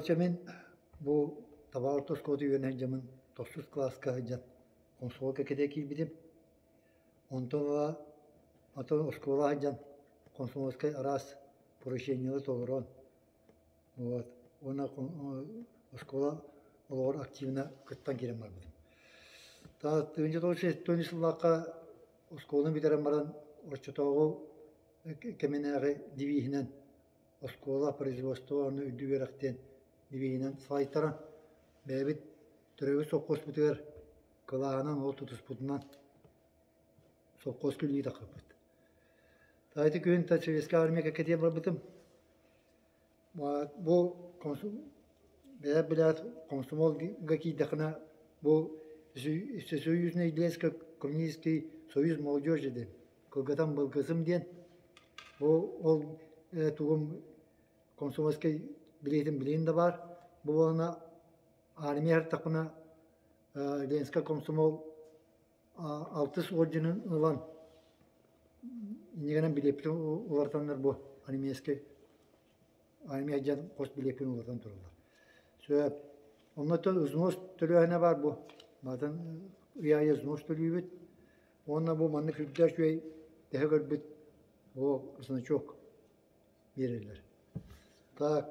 Чэ мин бу табаар орто оскуолата үөрэнэ сылдьаммын тохсус кылааска сылдьан комсомолга кэтэ киирбитим. Онтон ыла атын оскуолаҕа сылдьан комсомольскай араас поручениелары толорон вот уонна оскуола олоҕор активно кыттан киирэн барбытым. Тыһыынча сыллаахха оскуоланы бүтэрэн баран оччотооҕу кэминээҕи девиһинэн оскуола, производство уонна үрдүк үөрэх диэн девиһинэн салайтаран бэйэбит төрөөбүт сопхуоспутугар кылааһынан ол тутуспутунан сопхуоска үлэлии тахсыбыппыт. Ити күһүн Советскай армия кэккэтигэр барбытым. Бу бэйэ билээт комсомолга киирдэххинэ бу Всесоюзный Ленский коммунистский союз молодежи диэн кылгатан былгысым диэн бу ол тугум комсомольскай билиэтим билигин да баар. Бу буолана армия артахпына Ленскэй комсомол алтыс орденын ылан иннигэнэн билиэппитин уларытаннар бу армейскай армия диэн хос билиэппин уларытан тураллар. Сөп. Оннуттан взнос төлөөһүнэ баар бу. Маатын ый аайы взнос төлүүбүт. Уонна бу маннык сүрдээх үчүгэй тэһэ көрбүт бу значок биэрэллэр. Так.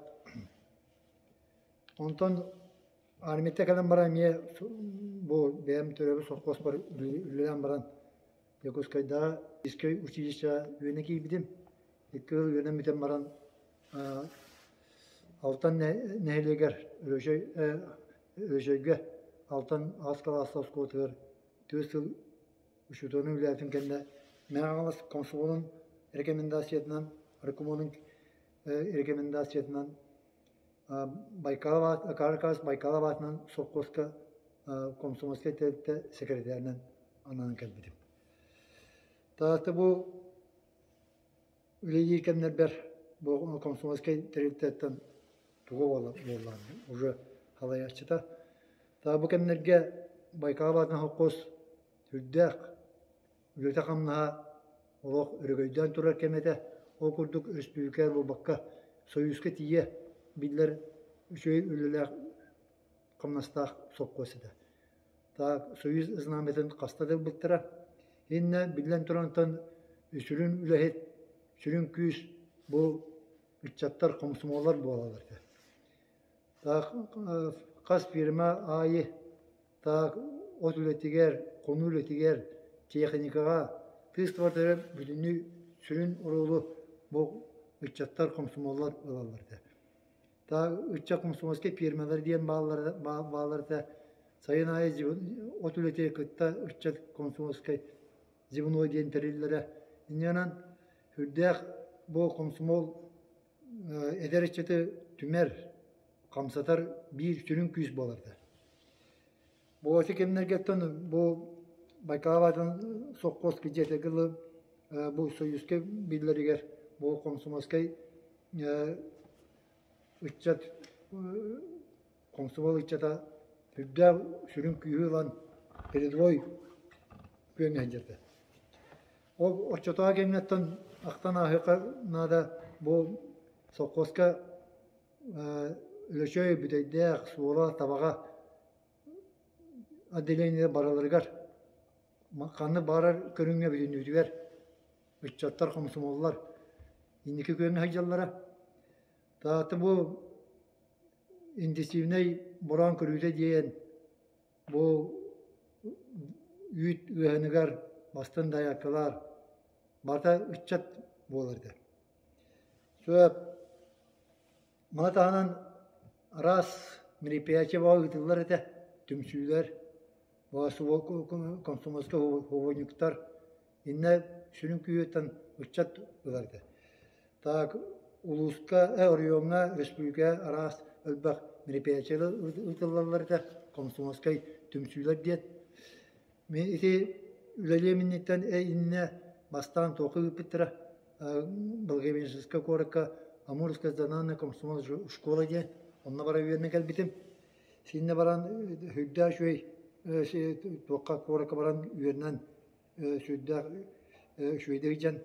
Онтон Армията кэлэн баран эмиэ бу бэйэм төрөөбүт совхозпар үлэлээн баран Дьокуускайдааҕы физическэй училищеҕа үөрэнэ киирбитим. Икки сыл үөрэнэн бүтэн баран Алтан нэһилиэгэр Өлөчөй Өлөчөйгө Алтан аҕыс кылаастаах оскуолатыгар түөрт сыл учууталынан үлэлээбитим кэннэ Мэҥэ Хаҥалас комсомолун рекомендациятынан рекомонун рекомендациятынан Байкал Каркас Байкал аатынан совхозка комсомольскай тэрилтэ секретарынан ананан кэлбитим. Таата бу үлэлиир кэмнэрбэр бу комсомольскай тэрилтэттэн тугу буолла уже халайааччыта. Таа бу кэмнэргэ Байкал аатынан совхоз үрдээх Үлэтэ-хамнаһа олох өрөгөйдөөн турар кэмэ этэ. Ол курдук өрөспүүбүлүкэ буолбакка, Сойууска тиийэ биллэр үчүгэй үлэлээх хамнастаах сопхуос этэ. Так, Союз знамятын хаста да ылбыттара. Иннэ биллэн турантан сүрүн үлэһит, сүрүн күүс бу ыччаттар, хомсомуоллар буолаллар этэ. Так, хас фирма аайы Так, от үлэтигэр, хонуу үлэтигэр, техникаҕа тыас квартира бүтүннүү сүрүн оруолу бу ыччаттар, комсомоллар ылаллар этэ. Так, ыччат комсомольскай пиэрмэлэр диэн бааллар бааллар этэ. Сайын аайы от үлэтигэр кытта ыччат комсомольскай звено диэн тэриллэрэ. Инньэ сүрдээх бу комсомол эдэр ыччаты түмэр, хамсатар биир сүрүн күүс буолар этэ. Бу ити кэмнэргэттэн бу Байкал аатын сопхуос дьиэтигэр дылы бу Союзка биллэригэр бу комсомольскай ыччат комсомол ыччата үрдээх сүрүн күүһү ылан передовой күөҥҥэ сылдьар этэ. Ол оччотооҕу кэмҥэттэн ахтан ааһыахха наада бу совхозка Өлөчөй, Бүтэйдээх, Суола, Табаҕа отделение барыларыгар ханнык баҕарар көрүҥҥэ бүтүннүүтүгэр ыччаттар, хомсомуоллар инники күөҥҥэ сылдьаллара. Таатта бу интенсивнэй бороон көрүүтэ диэн бу үүт ыаһыныгар бастан дайааккалар барыта ыччат буолар этэ. Сөп. Маны таһынан араас мероприятие ыытыллар этэ, түмсүүлэр, комсомольскай художниктар иннэ сүрүн күүһүттэн ыччат ылар этэ. Так улууска, оройуоҥҥа, республикаҕа араас элбэх мероприятиелар ыытыллаллар этэ, комсомольскай түмсүүлэр диэн. Мин ити үлэлиэм инниттэн иннэ бастаан туохха ыыппыттара Благовещенскай куоракка Амурская национальная комсомол школа диэн онно бара үөрэнэн кэлбитим. Синнэ баран сүрдээх үчүгэй туохха куоракка баран үөрэнэн сүрдээх үчүгэйдик сылдьан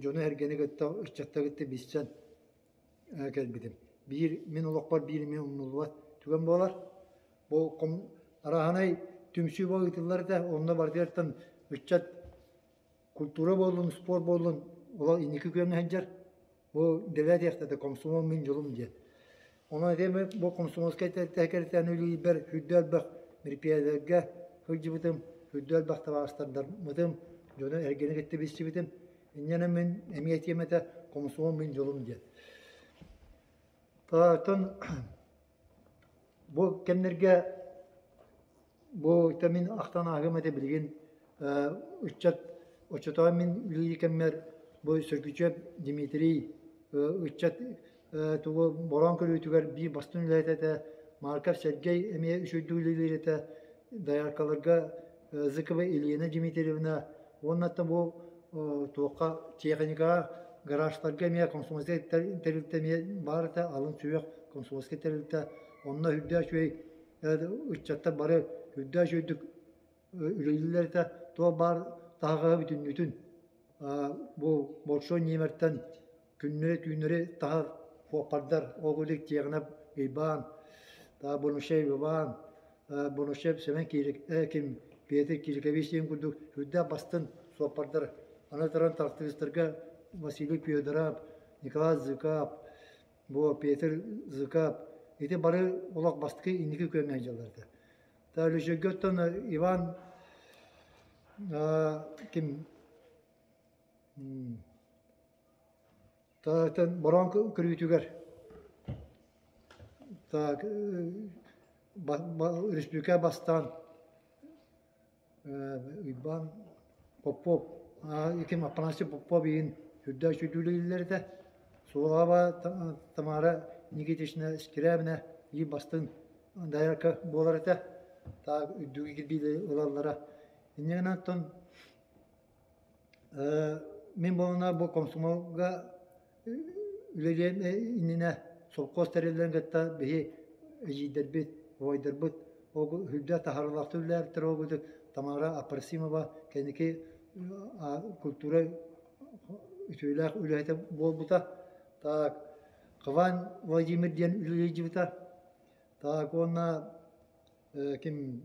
дьону-сэргэни кытта ыччаттары кытта билсэн кэлбитим. Биир мин олохпор биир эмиэ умнуллубат түгэн буолар. Бу арааһынай түмсүү бу ыытыллар этэ, онно барытыттан ыччат культура буоллун, спорт буоллун, ол инники күөҥҥэ сылдьар. Бу дэлээтиэхтэ комсомол мин дьолум диэн. Онон этим бу комсомольскай тэрилтэ үлэлиирбэр үрдү элбэх мероприятиелэргэ сылдьыбытым, үрдү элбэх табаарыстардарбытым, дьону эргини кытта билсибитим. Инньэ мин эмиэ этиэм этэ комсомол мин дьолум диэн. Оттон бу кэмнэргэ бу мин ахтан ааһыам этэ билигин ыччат оччотооҕу мин үлэлиир кэммэр бу Сөргүчүөп Дмитрий ыччат тугу бороон көрүүтүгэр биир бастыҥ үлэһит этэ, Марков Сергей эмиэ үчүгэйдик үлэлиир этэ, дояркаларга Зыкова Елена Дмитриевна уонна бу туохха техникаҕа гаражтарга эмиэ комсомольскай тэрилтэ эмиэ баар этэ, алын сүһүөх комсомольскай тэрилтэ онно үрдээх үчүгэй ыччаттар бары үрдээх үчүгэйдик үлэлииллэр этэ, туох баар таһаҕаһы бүтүннүүтүн бу большой ньиэмэртэн күннэри-түүннэри таһар суоппардар ол курдук Тиэхинэп Уйбаан, Бонушев Иван, Бонушев Сэмэн ким Петр Кирикович диэн курдук сүрдээх бастыҥ суоппардар аны туран трактористарга Василий Федоров, Николай Зыков, бу Петр Зыков ити бары олох бастакы инники күөҥҥэ сылдьаллар этэ. Лөчөйгө оттон Иван ким Таатан бороон көрүүтүгэр так республика бастаан Уйбаан Попов ким Афанасий Попов иһин үрдээх сүдүүлүүллэр этэ. Суолаба Тамара Никитична Скрябина биир бастыҥ доярка буолар этэ. Так үрдүгү кирбиилэри ылаллара. Инньэ гынан оттон Мин буолана бу комсомолга үлэлиэм иннинэ совхоз тэриллэн кытта биһи эдьиийдэрбит, убайдарбыт ол үрдэ таһаарыылаахтык үлэлээбиттэр ол курдук Тамара Апросимова кэнники культура үтүөлээх үлэһитэ буолбута. Так Хван Владимир диэн үлэлии сылдьыбыта. Так уонна ким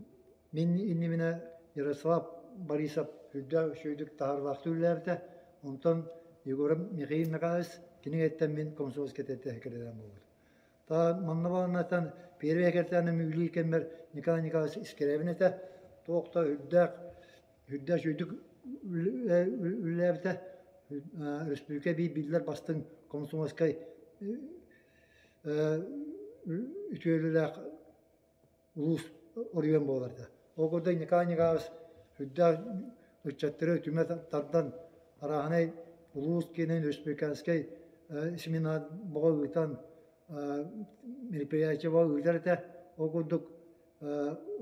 мин иннибинэ Ярослав Борисов үрдээх үчүгэйдик таһаарыылаахтык үлэлээбитэ. Онтон Егоров Михаил Михайлович кинигэттэн мин комсомольскай тэрилтэ кэлэрэ буолбут. Та манна баланнаттан первый экэртээним үлэлиир кэммэр Николай Николаевич Искрябин этэ. Туох да үрдээх үрдээх үчүгэйдик үлэлээбитэ. Республика биир биллэр бастыҥ комсомольскай үтүөлүүлээх улуус оройуон буолар да. Ол курдук Николай Николаевич үрдээх ыччаттары түмэ тардан арааһынай улуус киинин республиканскай семинар бөҕө ыытан мероприятие бөҕө ыытар этэ. Ол курдук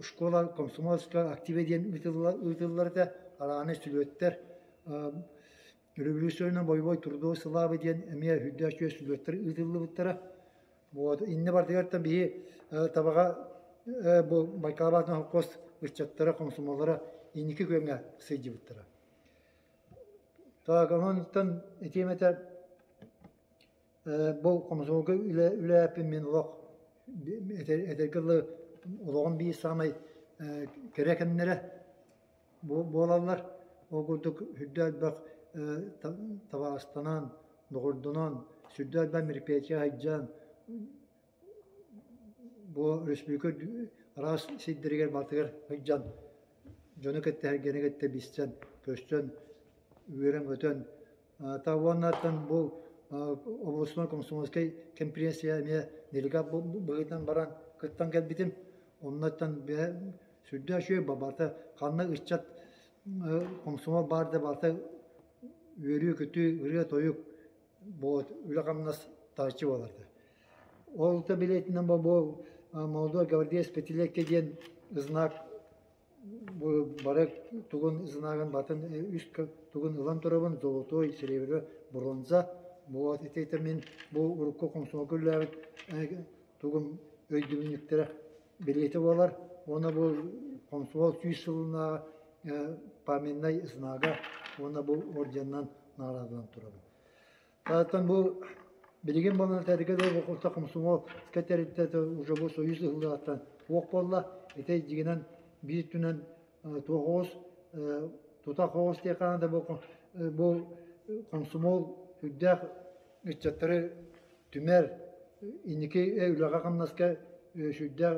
школа комсомольская активе диэн ыытыллар этэ. Арааһынай сүлүөттэр Революционнай бойобуой трудовой славы диэн эмиэ үрдээх үчүгэй сүлүөттэр ыытыллыбыттара. Вот иннэ барытыгар биһи табаҕа бу Байкалабаатын холкуос ыччаттара, комсомоллара инники күөҥҥэ сылдьыбыттара. Так, онон этиэм этэ бу комсомолга үлэлээппин мин олох этэргэ дылы олоҕум биир саамай кэрэ кэмнэрэ буолаллар. Ол курдук үрдэ элбэх табаарыстанан, доҕордонон, сүрдэ элбэх мероприятие сылдьан бу республика араас сирдэригэр барытыгар сылдьан дьону кытта сэргэни кытта билсэн, көрсөн, үөрэн-көтөн уонна бу областной комсомольскай конференция эмиэ делегат быһыытынан баран кыттан кэлбитим. Оннуттан сүрдээх үчүгэй барыта ханна ыччат комсомол баар да барыта үөрүү-көтүү, ырыа-тойук вот үлэ-хамнас таһыччы буолар. Ол да билиэтинэн бу молодой гвардеец пятилетка диэн знак Бу бары тугун знагын батын үс тугун ылан турабын золотой, серебро, бронза. Вот ити мин бу урукку комсомолга үлэлээбит тугум өйдөбүнньүктэрэ билиэтэ буолар. Уонна бу комсомол 100 сылына памятнай знага уонна бу орденынан наҕараадаланан турабын. Тааттан бу Билигин буолан этэргэ дылы бу комсомол тэрилтэтэ уже бу союз ыһыллыаҕыттан туох буолла, ити дьиҥинэн биир өттүнэн туох оҕус тутах оҕус диэххэ да бу комсомол үрдээх ыччаттары түмэр, инники үлэҕэ-хамнаска сүрдээх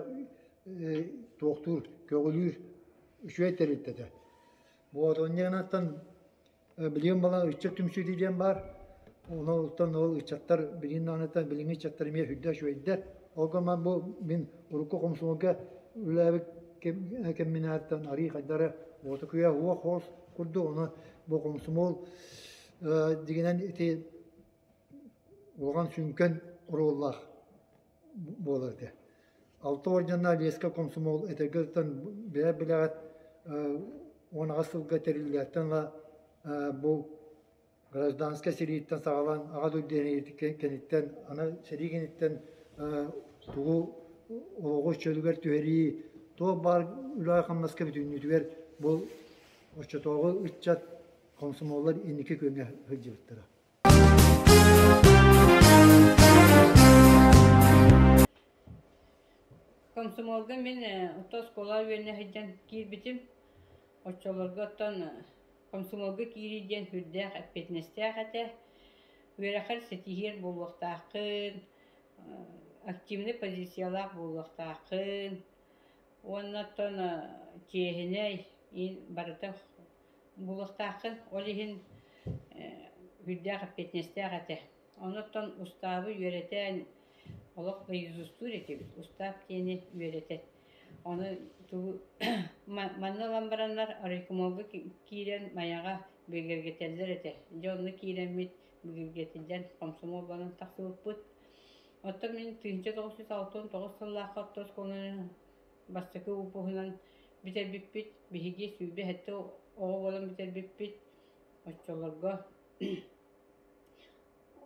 туохтуур, көҕүлүүр үчүгэй тэрилтэтэ. Вот онньугунаттан билигин балан ыччат түмсүүтэ диэн баар. Онон ол ыччаттар билигин даҕаныттан билиҥҥи ыччаттар эмиэ сүрдээх үчүгэйдэр. Ол гынан бу мин урукку комсомолга үлэлээбит кэмминээттэн арыы хайдары уоту күйэ уох хоос курдук ону бу комсомол дигинэн ити улахан сүҥкэн оруоллаах буолар этэ. Алта уордьаннаах Леска комсомол этэргэ ыттан билэр-билэҕит 18 сылга тэриллиэттэн ыла бу гражданскай сэрииттэн саҕалаан Аҕа дойду кэнниттэн аны сэрии кэнниттэн тугу олоҕу чөлүгэр түһэрии туох баар үлэҕэ-хамнаска бүтүннүүтүгэр бу оччотооҕу ыччат комсомоллар инники күөҥҥэ сылдьыбыттара. Комсомолга мин орто оскуола үөрэнэ сылдьан киирбитим. Оччолорго оттон комсомолга киирии диэн сүрдээх эппиэтинэстээх этэ. Үөрэххэр ситиһиэр буолуохтааххын, активнай позициялаах буолуохтааххын уонна оттон чиэһинэй барыта Булуохтааххын, ол иһин сүрдээх эппиэтинэстээх этэ. Онон устаабы үөрэтэн олох наизустуур этибит, устаап диэни үөрэтэн. Ону тугу манна ылан бараннар райкомолга киирэн Майаҕа бигэргэтэллэр этэ. Дьэ онно киирэммит бигэргэтиллэн комсомол буолан тахсыбыппыт. Оттон мин 1969 сыллаахха орто оскуоланы Бастакы выпуһунан бүтэрбиппит, биһиги 27 оҕо буолан бүтэрбиппит. Оччолорго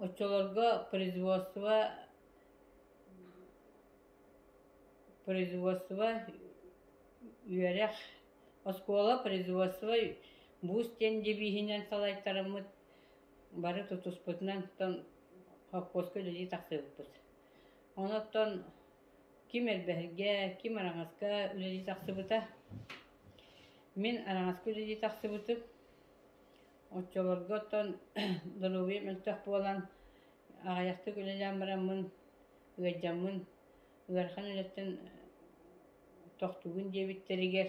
оччолорго производство производство үөрэх оскуола производство вуз диэн девиһинэн салайтараммыт бары тутуспутунан холкуоска үлэлии тахсыбыппыт. Онон Ким эрбэһэргэ, ким араҥаска үлэлии тахсыбыта. Мин араҥаска үлэлии тахсыбытым. Оччолорго оттон доруобуйам мөлтөх буолан, аҕыйахтык үлэлээн бараммын, ыалдьаммын, ыарахан үлэттэн тохтуугун диэбиттэригэр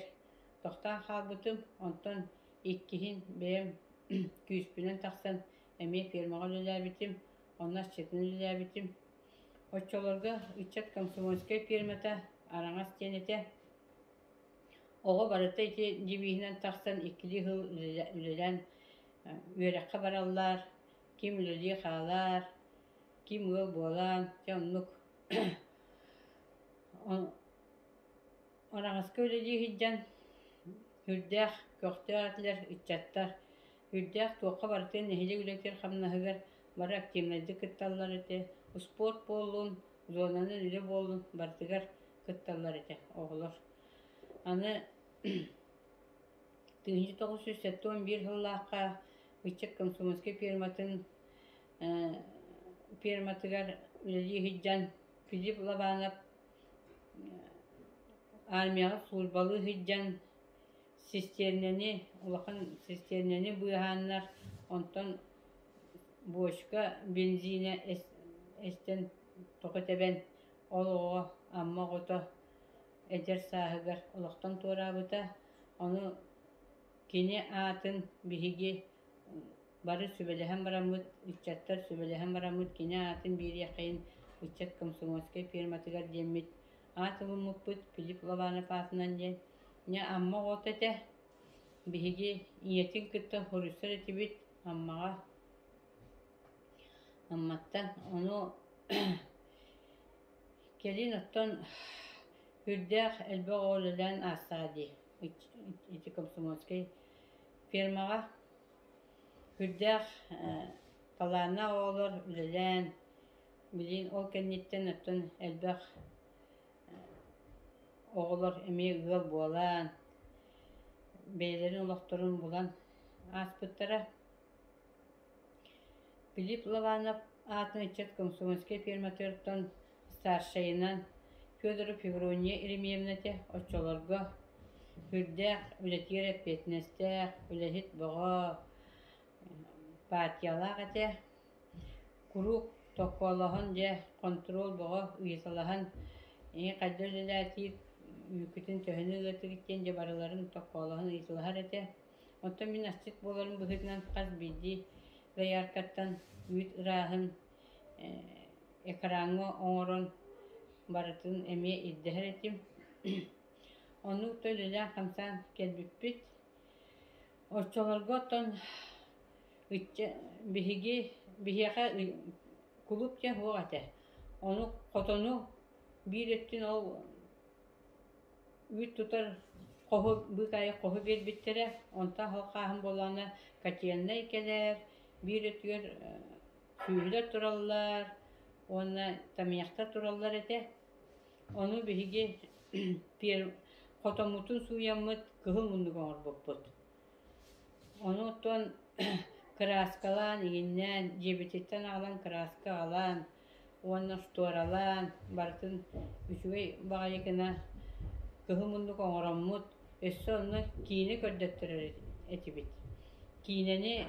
тохтоон хаалбытым. Онтон иккиһин бэйэм күүспүнэн тахсан эмиэ фермаҕа үлэлээбитим, онно асчытынан үлэлээбитим. Оччолорго ыччат комсомольскай фирмата Араҥас диэн этэ. Оҕо барыта ити девиһинэн тахсан иккилии сыл үлэлээн үөрэххэ бараллар, ким үлэлии хаалар, ким ыал буолан, дьэ оннук Араҥаска үлэлии сылдьан сүрдээх көхтөөх этилэр ыччаттар. Үрдээх туохха барытын нэһилиэк үлэтигэр-хамнаһыгар бары активнайдык кытталлар этэ. Успуорт буоллун, зонанан үлэ буоллун барытыгар кытталлар этэ оҕолор. Аны 1971 сыллаахха ыччат комсомольскай ферматын ферматыгар үлэлии сылдьан Филипп Лобанов армияҕа службалыы сылдьан Систиэрнэни, улахан систиэрнэни быыһааннар, онтон бочка бензинэ эстэн тоҕо тэбэн, ол оҕо Амма оҕото эдэр сааһыгар олохтон туораабыта. Ону кини аатын биһиги бары сүбэлэһэн бараммыт, ыччаттар сүбэлэһэн бараммыт кини аатын биэриэххэйин ыччат комсомольскай фирматыгар диэммит аат ылыммыппыт Филипп Лобанов аатынан диэн. Дьэ Амма оҕото этэ. Биһиги ийэтин кытта хоруйсар этибит Аммаҕа. Амматтан. Ону кэлин оттон үрдээх элбэх оҕо үлэлээн аастаҕа дии ити комсомольскай фермаҕа. Үрдээх талааннаах оҕолор үлэлээн, билигин ол кэнниттэн оттон элбэх Оҕолор эмиэ ыал буолан, бэйэлэрин олохторун булан ааспыттара. Филипп Лобанов аатын ыччат комсомольскай ферматыттан старшайынан Федоров Феврония Еремеевна этэ. Оччолорго сүрдээх үлэтигэр эппиэтинэстээх, үлэһит бөҕө, партиялаах этэ. Куруук токкоолоһон дьэ хонтуруол бөҕө ыйыталаһан ийэ хайда үлэлээтиир, үүккүтүн төһөнү ыатыгыт диэн дьэ барыларын токкоолоһон ыйыталаһар этэ. Оттон мин асчыт буоларым быһыытынан хас биирдии дояркаттан үүт ырааһын экраҥҥа оҥорон барытын эмиэ ирдэһэр этим. Оннук да үлэлээн-хамсаан кэлбиппит. Оччолорго оттон ычча биһиги биһиэхэ кулууп диэн суох этэ. Ону хотону биир өттүн ол үүт тутар хоһу быыкаайы хоһу биэрбиттэрэ. Онтон ол хааһын буоллаҕына котельнай кэлэр, биир өттүгэр сүүһүлэр тураллар уонна тамыйахтар тураллар этэ. Ону биһиги хотоммутун сууйаммыт кыһыл муннук оҥорбуппут. Ону оттон кырааскалаан, иҥиннээн, дьиэбититтэн аҕалан кырааска аҕалан уонна штуоралаан барытын үчүгэй баҕайы гына кыһыл муннук оҥороммут, өссө онно киинэ көрдөттөрөр этибит. Киинэни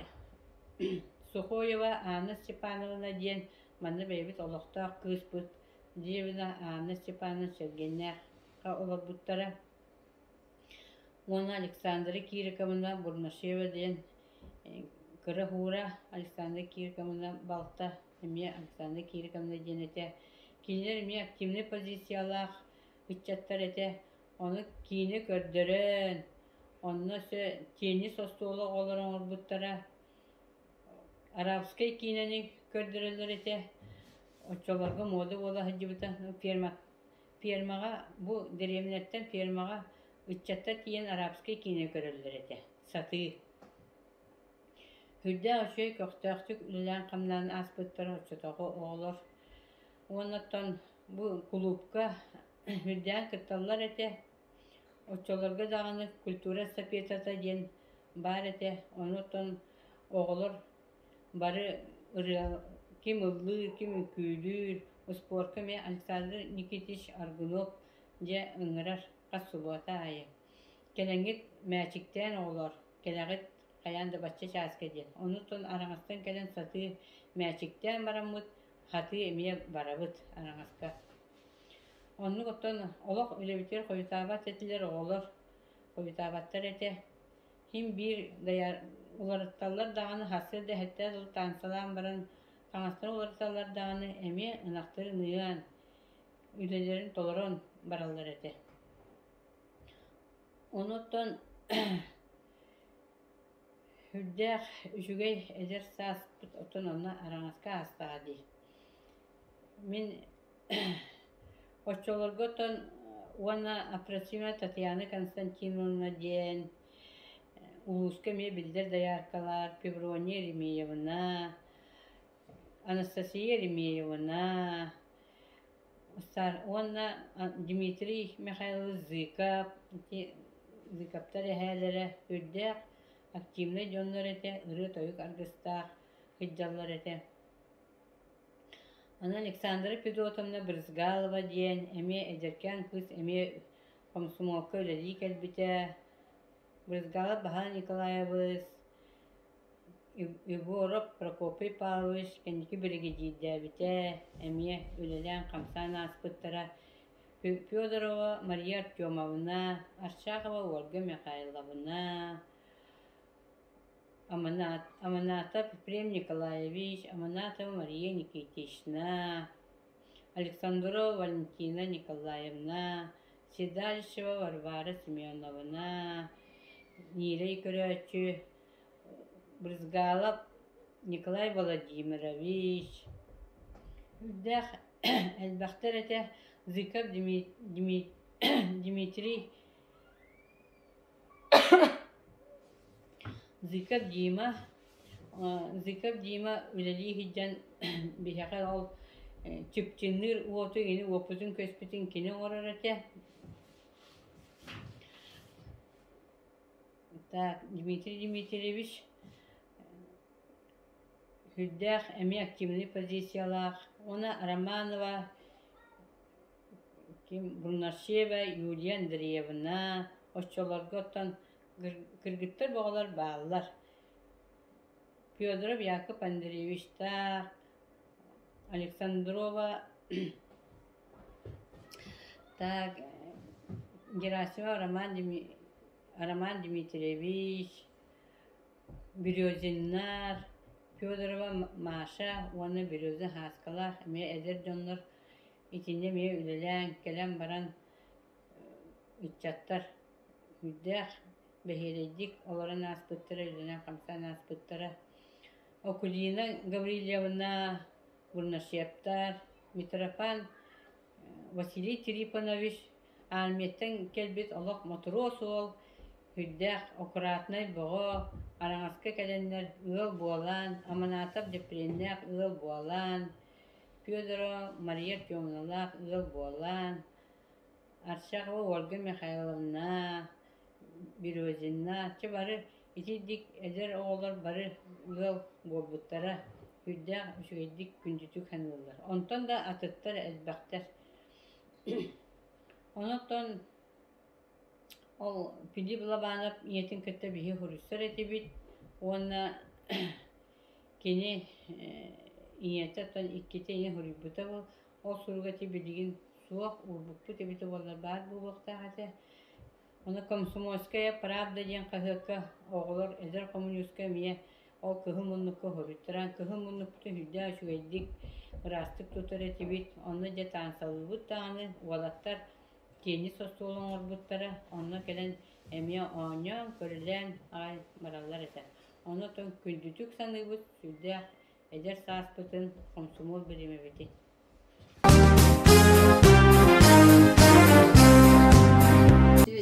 Сухоева Анна Степановна диэн манна бэйэбит олохтоох кыыспыт Дьиэбинэ Анна Степановна Сэргэннээххэ олорбуттара. Уонна Александра Кириковна Бурнашева диэн кыра уһуура Александра Кириковна балта эмиэ Александра Кириковна диэн этэ. Кинилэр эмиэ активнай позициялаах ыччаттар этэ. Ону киинэ көрдөрөн, онно өссө теннис остуола оҕолор оҥорбуттара. Арабскай киинэни көрдөрөллөр этэ. Оччолорго муода буола сылдьыбыта. Ферма фермаҕа бу дэриэбинэттэн фермаҕа ыччаттар тиийэн арабскай киинэ көрөллөр этэ. Сатыы. Сүрдээх үчүгэй көхтөөхтүк үлэлээн-хамнаан ааспыттара оччотооҕу оҕолор. Уонна оттон бу кулуупка үрдээн кытталлар этэ. Оччолорго даҕаны культура эстафетата диэн баар этэ. Онон оҕолор бары ырыа ким ыллыыр, ким үҥкүүлүүр, успуорка эмиэ Александр Никитич Аргунов дьэ ыҥырар хас субуота аайы. Кэлэҥҥит мээчиктээн оҕолоор, кэлэҕит хайаан да бачча чааска диэн. Онуттан араҥастан кэлэн сатыы мээчиктээн бараммыт, хатыы эмиэ барабыт араҥаска. Оннук оттон олох үлэбитигэр хойутаабат этилэр оҕолор, хойутаабаттар этэ. Син биир уларытталлар даҕаны сарсыарда эһэттээ дылы таансалаан баран таҥастарын уларыталлар даҕаны эмиэ ынахтарын ыан, үлэлэрин толорон бараллар этэ. Онуттан сүрдээх үчүгэй эдэр сааспыт оттон онно араҥаска аастаҕа дии. Мин оччолорго оттон уонна Апросимова Татьяна Константиновна диэн улууска эмиэ биллэр дояркалар Феврония Еремеевна, Анастасия Еремеевна уонна Дмитрий Михайлович Зыков ити Зыковтар эһээлэрэ үрдээх активнай дьоннор этэ, ырыа-тойук аргыстаах сылдьаллар этэ. Аны Александра Федотовна Брызгалова диэн эмиэ эдэркээн кыыс эмиэ хомсомуолка үлэлии кэлбитэ. Брызгалов Баһылай Николаевич, Егоров Прокопий Павлович кэнники биригэдьиирдээбитэ, эмиэ үлэлээн-хамсаан ааспыттара. Федорова Мария Артемовна, Арчакова Ольга Михайловна, Аманатов Ефрем Николаевич, Аманатова Мария Никитична, Александрова Валентина Николаевна, Седалищева Варвара Семеновна, Нирэй көрөөччү Брызгалов Николай Владимирович, үрдээх элбэхтэр этэ Зыков Дмитрий Зыков Дима Зыков Дима үлэлии сылдьан биһиэхэ ол чыпчынныыр уоту ини уоппутун көспүтүн кини оҥорор этэ. Так, Дмитрий Дмитриевич. Үрдээх эмиэ активнай позициялаах. Уонна Романова ким Бурнашева Юлия Андреевна оччолорго оттон кыргыттар бөҕөлөр бааллар. Федоров Яков Андреевичтаах, Александрова так Герасимов Роман, Роман Дмитриевич, Березиннар, Федорова Маша уонна Береза Һааскалаах эмиэ эдэр дьоннор итиннэ эмиэ үлэлээн кэлэн баран ыччаттар күүрдээх бэһиэлэйдик олорон ааспыттара, үлэлээн-хамсаан ааспыттара. Акулина Гаврильевна Бурнашевтар, Митрофан Василий Трифонович армияттан кэлбит олох мотуруос уол, сүрдээх аккуратнай бөҕө, араҥаска кэлэннэр ыал буолан, Аманатов Дьэппириэннээх ыал буолан, Федорова Мария Артемовналаах ыал буолан, Арчакова Ольга Михайловна, Березина, чэ бары итирдик эдэр оҕолор бары ыал буолбуттара, сүрдээх үчүгэйдик күндүтүк саныыллар. Онтон да атыттар элбэхтэр. Онон ол Филипп Лобанов ийэтин кытта биһи суруйсар этибит уонна кини ийэтэ оттон иккитэ ийэ суруйбута ол суруга ити билигин суох уурбуппут эбитэ буоллар баар буолуохтаах этэ. Ону «Комсомольская правда» диэн хаһыакка оҕолор эдэр хомуньууска эмиэ ол кыһыл муннукка суруйтаран, кыһыл муннукпутун сүрдээх үчүгэйдик, ыраастык тутар этибит. Онно дьэ таансалыыбыт даҕаны, уолаттар теннис остуол оҥорбуттара, онно кэлэн эмиэ оонньоон, көрүлээн аҕай бараллар этэ. Онон күндүтүк саныыбыт, сүрдээх эдэр сааспытын, хомсомуол бириэмэбитин.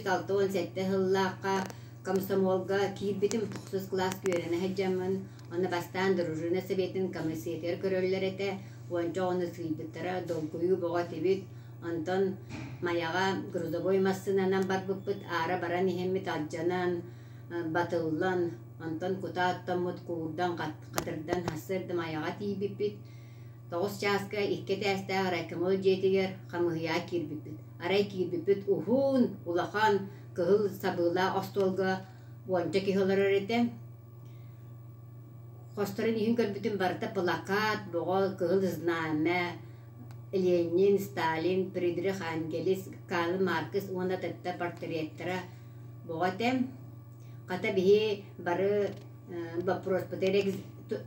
167 сыллаахха комсомолга киирбитим тохсус кылааска үөрэнэ сылдьаммын, онно бастаан дружина советын комиссиятыгар көрөллөр этэ, уонча оҕону сыыйбыттара, долгуйуу бөҕө этибит. Онтон Майаҕа грузовой массыынанан барбыппыт, аара баран иһэммит алдьанан, батыллан, онтон кутаа оттоммут куурдан, хатырдан сарсыарда Майаҕа тиийбиппит. Тоҕус чааска икки этээстээх райкомол дьиэтигэр хамыыһыйаҕа киирбиппит. Арай киирбиппит уһун, улахан, кыһыл сабыылаах остуолга уонча киһи олорор этэ. Хосторун иһин көрбүтүм барыта плакат, боҕо, кыһыл знамя, Ленин, Сталин, Фридрих Энгельс, Карл Маркс уонна атыттар портреттара боҕо этэ. Хата биһи бары боппуруоспутугар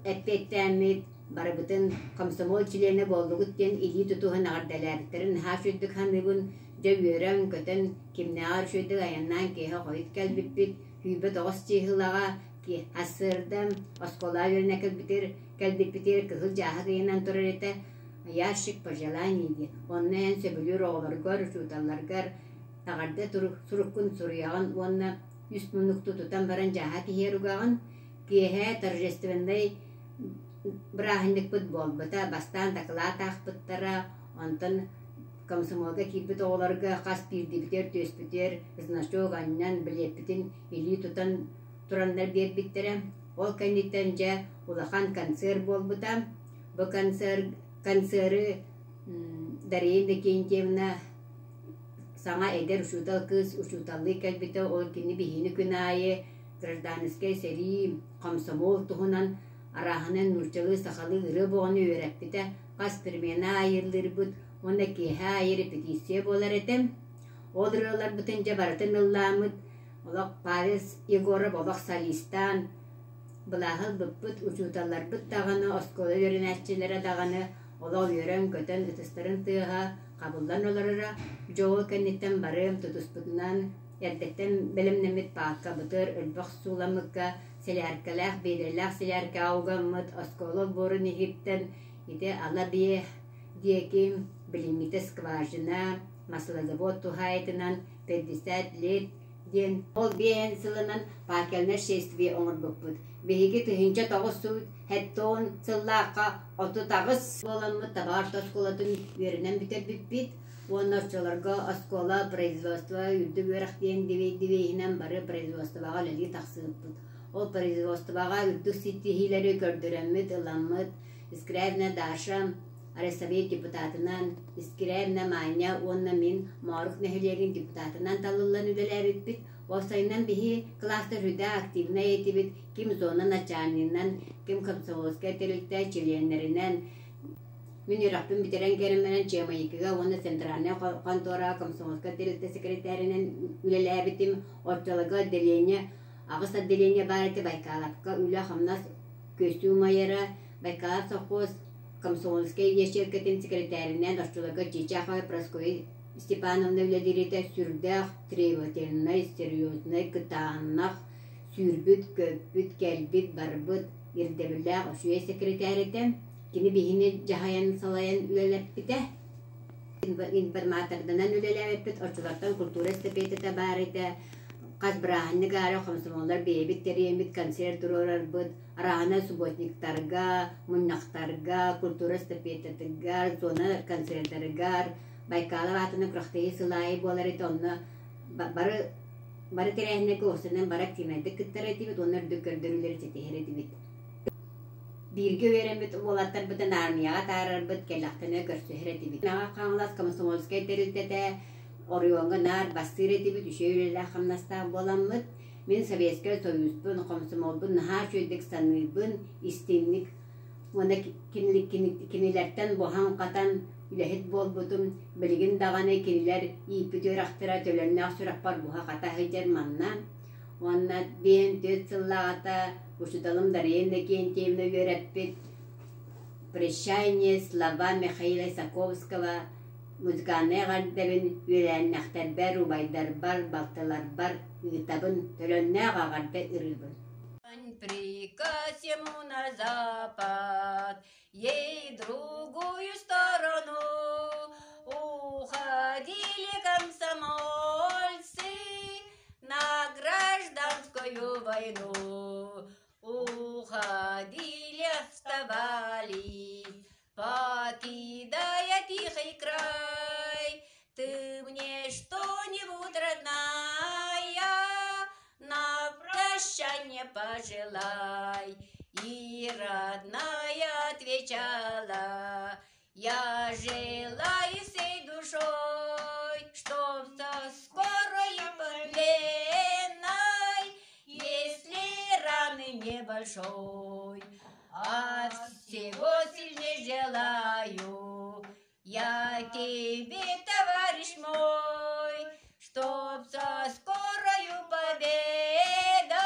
эппиэттээммит, барыбытын комсомол чилиэнэ буоллугут диэн илии тутуһан эҕэрдэлээбиттэрин наһаа үчүгэйдик саныыбын. Дьэ үөрэн-көтөн, кимнээҕэр үчүгэйдик айаннаан киэһэ хойут кэлбиппит. 29 чыыһылаҕа сарсыарда оскуолаҕа үөрэнэ кэлбитигэр, кэлбиппитигэр кыһыл дьааһык ыйанан турар этэ. Ящик пожеланий диэн. Онно эн сөбүлүүр оҕолоргор, учууталларгар эҕэрдэ суруккун суруйаҕын уонна үс муннукту тутан баран дьааһык иһигэр угаҕын. Киэһэ торжественнай бырааһынньыкпыт буолбута. Бастаан дакылаат аахпыттара, онтон комсомолга киирбит оҕолорго хас биирдиибитигэр түөспүтүгэр значок анньан билиэппитин илии тутан тураннар биэрбиттэрэ. Ол кэнниттэн дьэ улахан концерт буолбута. Бу концерт концеры Дария Иннокентьевна саҥа эдэр учуутал кыыс учууталлыы кэлбитэ. Ол кини биһини күн аайы гражданскай сэрии, комсомол туһунан арааһынан нууччалыы, сахалыы ырыа бөҕөнү үөрэппитэ, хас перемена аайы ыллыырбыт уонна киэһэ аайы репетиция буолар этэ. Ол ырыаларбытын дьэ барытын ыллааммыт, олох Павел Егоров олох солистаан, былааһы ылбыппыт, учууталларбыт даҕаны, оскуола үөрэнээччилэрэ даҕаны олох үөрэн-көтөн ытыстарын тыаһа хабыллан олороро. Дьэ ол кэнниттэн бары тутуспутунан эрдэттэн бэлэмнэммит пааккабытыгар өлбөх сууламмыкка сэлээркэлээх, биэдэрэлээх сэлээркэҕэ угаммыт оскуола олбуорун иһиттэн ити ала биэ диэки билиҥҥитэ скважина, маслозавод туһаайытынан 50 лет диэн ол биэһэн сылынан факельнай шествие оҥорбуппут. Биһиги 1970 сыллаахха 38 буоламмыт табаар оскуолатын үөрэнэн бүтэрбиппит уонна оччолорго оскуола производство үрдүк үөрэх диэн девиһинэн бары производствоҕа үлэлии тахсыбыппыт. Ол производствоҕа үрдүк ситиһиилэри көрдөрөммүт, ыламмыт Искрябина Даша Райсовет депутатынан, Искрябина Маня уонна мин Моорук нэһилиэгин депутатынан талыллан үлэлээбиппит. Уопсайынан биһи кылаастар сүрдээх активнай этибит, ким зона начальнигынан, ким комсомольскай тэрилтэ чилиэннэринэн, Мин үөрэхпин бүтэрэн кэлэн Чыамайыкыга уонна центральнай хонтуораҕа комсомольскай тэрилтэ секретарынан үлэлээбитим. Оччолорго отделение аҕыс отделение баар этэ Байкаловка үлэ-хамнас күөстүү умайара. Байкалов совхоз комсомольскай ячейкатын секретарынан оччолорго Чичахова Прасковья Степановна үлэлиир этэ. Сүрдээх требовательнай, серьезнай, кытаанах, сүүрбүт-көппүт, кэлбит-барбыт, ирдэбиллээх үчүгэй секретарь этэ. Кини биһини дьаһайан салайан үлэлэппитэ. Информаторданан үлэлээбиппит, оччолортон культура эстафетата баар этэ. Хас бырааһынньык аайы хомсомуоллар бэйэбит тэрийэммит концерт туруорарбыт, арааһынай субботниктарга, мунньахтарга, культура эстафетатыгар, зона концерттарыгар, Байкалов аатынан күрэхтэһии сыл аайы буолар этэ, онно бары бары тэрээһиннэргэ уопсайынан бары активнайдык кыттар этибит уонна үрдүк көрдөрүүлэри ситиһэр этибит. Бииргэ үөрэммит уолаттарбытын армияҕа атаарарбыт, кэллэхтэринэ көрсүһэр этибит. Мэҥэ Хаҥалас комсомольскай тэрилтэтэ оройуоҥҥа наар бастыыр этибит, үчүгэй үлэлээх-хамнастаах буоламмыт. Мин Советскай Союзпун, комсомолбун наһаа үчүгэйдик саныыбын, истиҥник уонна кинилэртэн буһан-хатан үлэһит буолбутум. Билигин даҕаны кинилэр ииппит үөрэхтэрэ төлөннөөх сүрэхпэр буһа-хата сылдьар манна. Уонна биэһин түөрт сыллааҕыта учууталым Дария Иннокентьевна үөрэппит «Прощание слова Михаила Исаковского» музыкальнай эҕэрдэбин үөлээннэхтэрбэр, убайдарбар, балтыларбар ыытабын, төлөннөөх эҕэрдэ ырыыбын. Приказ ему на запад, ей другую сторону уходили комсомольцы на гражданскую войну. Уходили, оставались, покидая тихий край. Ты мне что-нибудь, родная, на прощание пожелай. И родная отвечала, я желаю всей душой, чтоб со скорой Леной, если раны небольшой, от всего сильнее желаю я тебе, товарищ мой, чтоб со скорою победой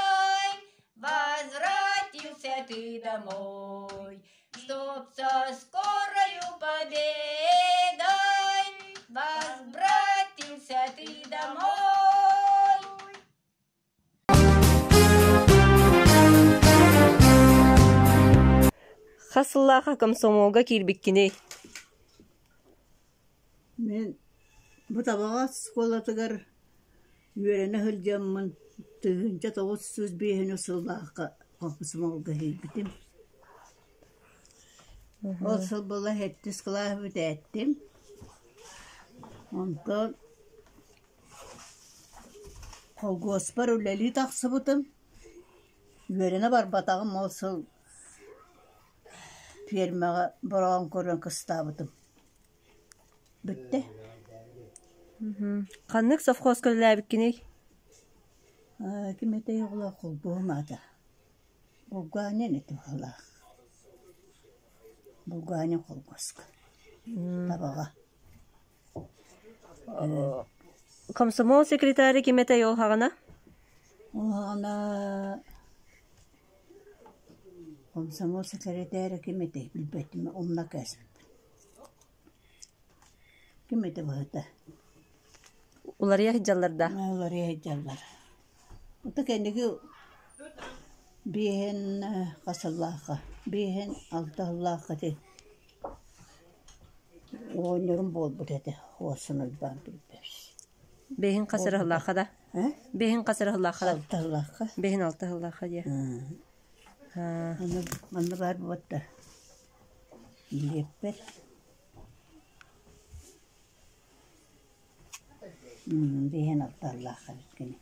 возвратился ты домой, чтоб со скорою победой возвратился ты домой. Хас сыллаахха комсомолга киирбиккиний? Мин бу Табаҕа оскуолатыгар үөрэнэ сылдьаммын 1905 сыллаахха комсомолга киирбитим. Ол сыл буола сэттис кылааһы бүтээттим. Онтон холкуоспар үлэлии тахсыбытым. Үөрэнэ барбатаҕым ол сыл фермаҕа бороон көрөн кыстаабытым. Бүттэ. Ханнык совхозка үлэлээбиккиний? Ким этэй оҕолоох холбуһум аата. Булгаанин этэ быһыылаах. Булгаанин холкуоска. Табаҕа. Комсомол секретарь ким этэй ол хаҕана? Ол хаҕана комсомол секретарь ким этэй билбэтим умна кээспиппин. Ким этэ быһыта? Уларыйа сылдьаллар да? Уларыйа сылдьаллар. Ото кэнники биэһин хас сыллаахха биэһин алта сыллаахха ити Оҕонньорум буолбут этэ, уоссун Уйбаан билбэппит. Бэһин хас эрэ сыллаахха да? Бэһин хас эрэ сыллаахха да? Алта сыллаахха. Бэһин алта сыллаахха диэ. Манна, манна баар буолта. Билиэппэр. Бэһин алта сыллаахха эбит кини.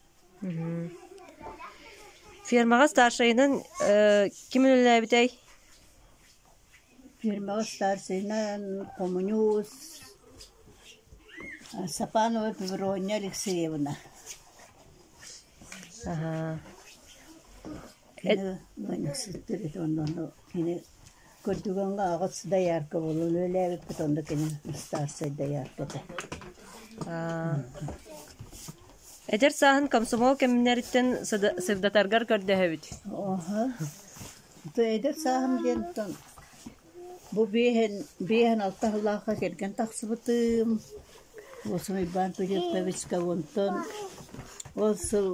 Фермаҕа старшайынан ким үлэлээбитэй? Фермаҕа старшайынан хомуньуус Сапанова Феврония Алексеевна. Аһаа. Кини ыанньыксыттар этэ онно кини көрдүгэҥҥэ аҕыс доярка буолан үлэлээбиппит онно кини старшай доярка этэ. Эдэр сааһын комсомол кэмнэриттэн сырдатаргар көрдөһөбүт. Оһо. Эдэр сааһым диэн бу биэһин биэһин алта сыллаахха кэргэн тахсыбытым. Уосум Иван Филипповичка онтон ол сыл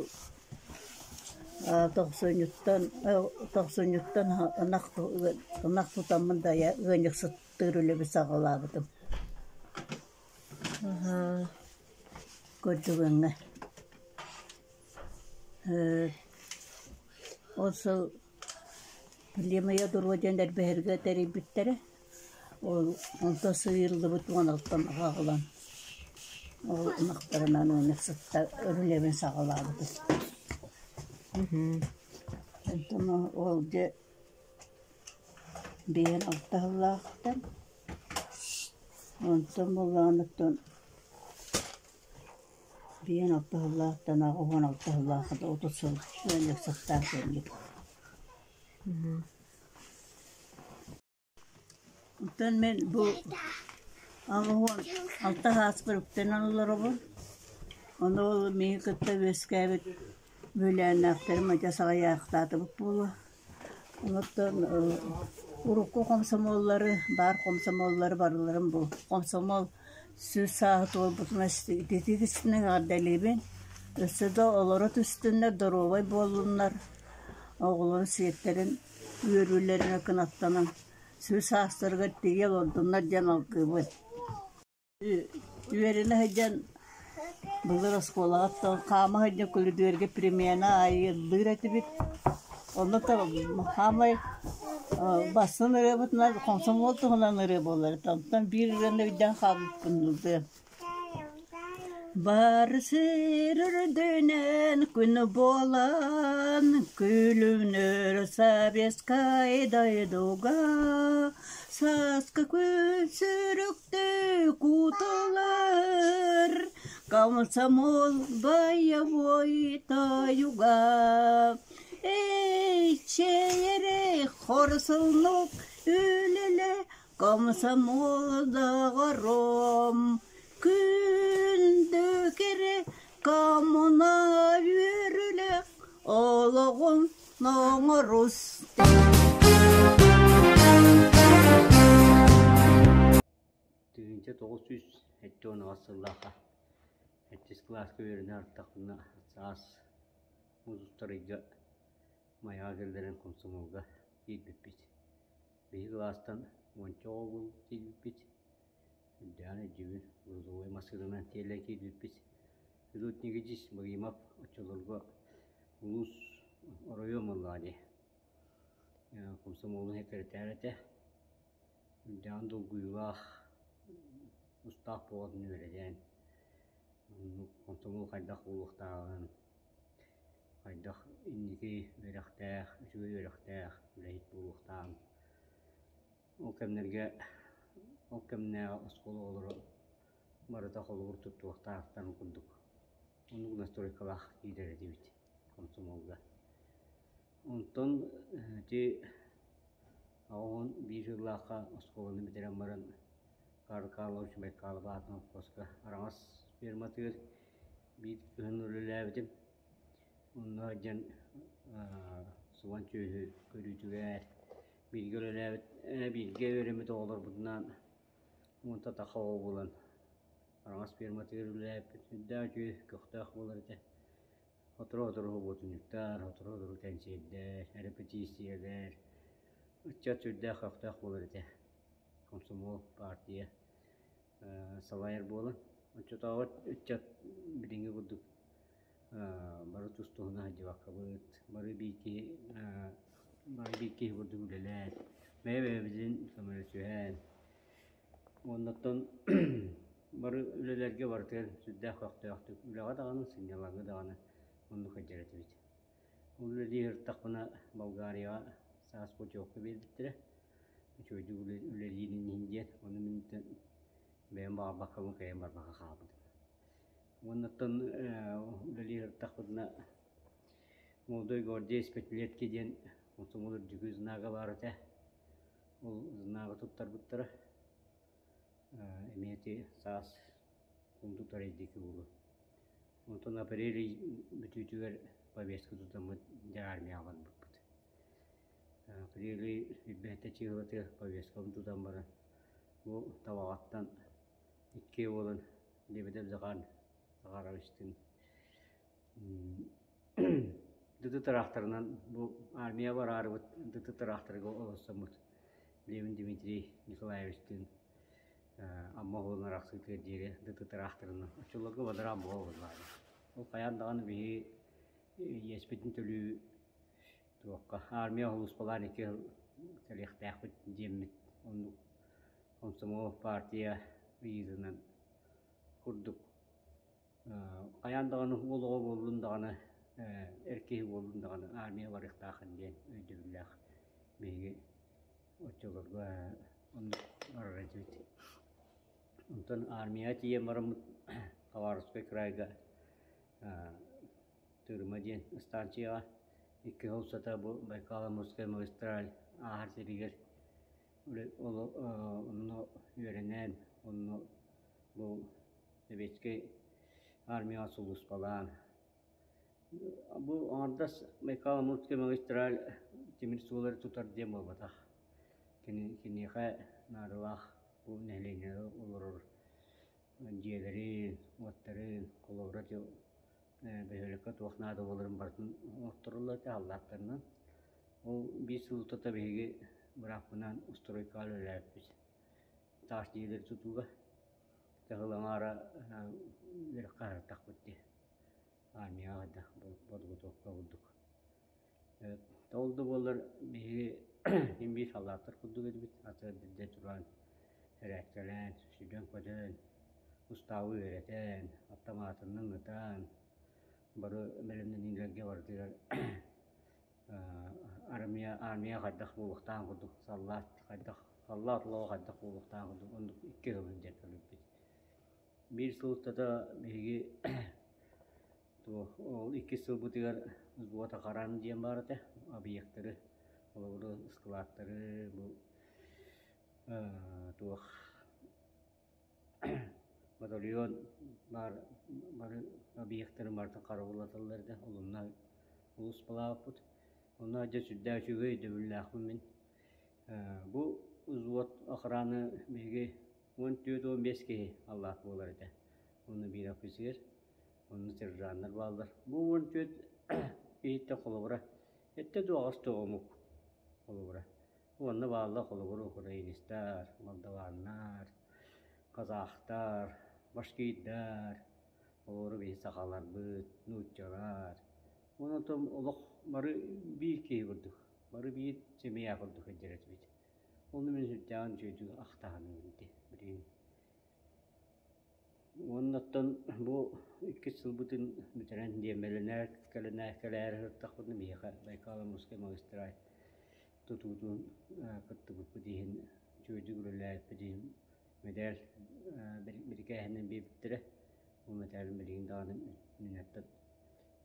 тохсунньуттан тохсунньуттан ынах ынах тутаммын да ыанньыксыттыыр үлэбин саҕалаабытым. Көрдүгэҥҥэ. Ол сыл Племя Дуру диэн эрбэһэргэ тэрийбиттэрэ. Ол онто сыыйыллыбыт уоналтан аҕалан ол ынахтарынан ыанньыксыттар үлэбин саҕалаабытым. Онтон ол дьэ биэһин алта сыллаахтан онтон буоллаҕына биэһин алта сыллаахтан 86 сыллаахха 30 сыл ыанньыксыттаах кэллим. Оттон мин бу 86 сааспар үктэнэн олоробун. Ону ол миигин кытта үөскээбит үөлээннээхтэрим адьас аҕыйаахтаатыбыт буолуо. Оттон урукку хомсомуоллары, баар хомсомуоллары барыларын бу хомсомуол 100 сааһы туолбутунан ититик истинэн эҕэрдэлиибин. Өссө да олоро түстүннэр, доруобай буоллуннар, оҕолорун сиэттэрин үөрүүлэринэн кынаттанан 100 саастарыгар тиийэ олордуннар диэн алгыыбын. Үөрэнэ сылдьан былыр оскуолаҕа хаама сылдьан көрүдүөргэ перемена аайы ыллыыр этибит. Онно хаамай бастыҥ ырыабытынан хомсомуол туһунан ырыа буолар этэ. Онтон биир ырыаны өйдөөн хаалбыппын ыллыам. Бары сир үрдүнэн күн буолан күлүмнүүр советскай дойдуга сааскы күн сүрүктүү кутулар комсомол боевой тойуга эй чэйэрэй хорсуннук үлэлэ Комсомол доҕорум, күндү кэрэ коммуна үөрүүлээх олоҕун оҥорус. 1978 сыллаахха сэттис кылааска үөрэнэ артахпына саас муус устар ыйга Майаҕа кэллэрэн комсомолга киирбиппит. Биһиги кылаастан уонча оҕо буолан киирбиппит, үрдээн өйдүүбүн, грузовой массыынанан тиэллэн киирбиппит. Федот Никитич Багимов оччолорго улуус оройуон буоллаҕа дии, комсомолун сэкирэтээр этэ. Үрдээҕин долгуйуулаах, устаах буолан үөрэтэн, комсомол хайдах буолуохтааҕын, хайдах инники үөрэхтээх, үчүгэй үөрэхтээх үлэһит буолуохтааҕын ол кэмнэргэ ол кэмнээҕи оскуола оҕолоро барыта холобур туттуохтаахтарын курдук оннук настройкалаах киирэр этибит комсомолга. Онтон ити 81 сыллаахха оскуоланы бүтэрэн баран Карл Карлович Байкалов аатынан холкуоска Араҥас ферматыгар биир кыһын үлэлээбитим. Онно сылдьан субан сүөһү көрүүтүгэр бииргэ үлэлээбит бииргэ үөрэммит оҕолорбутунаан уонта тахса оҕо буолан Араҥас ферматыгар үлэлээбиппит сүрдээх үчүгэй көхтөөх буолар этэ. Сотору-сотору субуотунньуктар, сотору-сотору кэнсиэрдэр, эрэпэтииссийэлэр, ыччат сүрдээх көхтөөх буолар этэ. Комсомол, партия салайар буолан оччотооҕу ыччат билиҥҥи курдук бары тус-туһунан сылдьыбаккабыт, бары биир киһи бары биир киһи курдук үлэлээн, бэйэ-бэйэбитин көмөлөсүһэн, уоннаттан бары үлэлэргэ барытыгар сүрдээх көхтөөхтүк үлэҕэ даҕаны, сынньалаҥҥа даҕаны оннук сылдьар этибит. Ол үлэлии сырыттахпына Болгарияҕа саас путевка биэрбиттэрэ. Үчүгэйдик үлэлиирин иһин диэн. Ону мин бэйэм баҕарбаккабын кыайан барбакка хаалбытым. Уоннаттан үлэлии сырыттахпытына Молодой гвардеец пятилетки диэн комсомол үрдүкү знага баар этэ. Ол знагы туттарбыттара. Эмиэ ити саас кундутар диэки буолуо. Онтон апрель ый бүтүүтүгэр повестка тутаммыт дьэ армияҕа барбыппыт. Апрель ый билбэттэ чыыһылатыгар повесткабын тутан баран бу Табаҕаттан иккиэ буолан Лебедев Захар Захаровичтыын Дыды тыраахтарынан бу армия бараарыбыт Дыды тыраахтарга олорсоммут Левин Дмитрий Николаевичтыын Амма уһугун арахсыытыгар диэри Дыды тыраахтарынан оччолорго бадараан буола буоллаҕа. Ол хайаан даҕаны биһиги иэспитин төлүү туохха армия сулууспалаан икки сыл кэлиэхтээхпит диэммит оннук комсомол партия ыйыытынан курдук Хайаан даҕаны уол оҕо буоллун даҕаны, эр киһи буоллун даҕаны армия барыахтааххын диэн өйдөбүллээх биһиги оччолорго оннук барар этибит. Онтон армияҕа тиийэн бараммыт Хабаровскай кыраайга Тырыма диэн станцияҕа икки сыл устата бу Байкало-Амурскай магистраль ааһар сиригэр онно үөрэнэн, онно бу Советскай армияҕа сулууспалаан. Бу аҥардас Байкало-Амурскай магистраль тимир суолары тутар диэн буолбатах. Киниэхэ наадалаах бу нэһилиэнньэҕэ олорор дьиэлэрин, уоттарын, холобура бөһүөлэккэ туох наада буоларын барытын оҥоттороллор этэ аллааттарынан. Ол биир сыл устата биһиги бырааппынаан стройкаҕа үлэлээбиппит. Таас дьиэлэри тутууга Саһыл аҥаара үөрэххэ аһартахпыт дии. Армияҕа хайдах подготовка курдук. Ол да буоллар биһиги син биир саллааттар курдук этибит. Аты эрдэ туран эрээккэлээн, сүдэн-көтөн, устаабы үөрэтэн, аптамаатынан ытан, бары бэлэмнэниилэргэ барытыгар армия армия хайдах буолуохтааҕын курдук саллаат хайдах саллаат олоҕо хайдах буолуохтааҕын курдук оннук икки сыл сылдьан кэлбиппит. Биир сыл устата биһиги туох ол иккис сылбытыгар взвод охраны диэн баар этэ объектары холобура ыскылааттары бу туох Батальон баар бары объектарын барытын харабыллаталлар да олунна улууспалаабыппыт. Онно дьэ сүрдээх үчүгэй өйдөбүллээхпин мин. Бу взвод охраны биһиги 14-15 киһи аллаах буолар этэ. Онно биир офицер, онно сержаннар бааллар. Бу 14 киһиттэн холобура эттэ дуо аҕыс да омук холобура. Уонна бааллар холобура украинецтар, молдаваннар, казахтар, башкирдар, олору биһи сахаларбыт, нууччалар. Онон олох бары биир киһи курдук, бары биир семья курдук сылдьар этибит. Ону мин сүрдээҕин үчүгэйдик ахтаһаным ити билигин. Уонна оттон бу иккис сылбытын бүтэрэн диэмбэлэнээр кэлэнээр кэлээри сырыттахпытына биһиэхэ Байкало-Амурскай магистраль тутуутун кыттыбыппыт иһин үчүгэйдик үлэлээбиппит иһин мэдээл бирикээһинэн биэрбиттэрэ. Бу мэтээлим билигин даҕаны минэттэн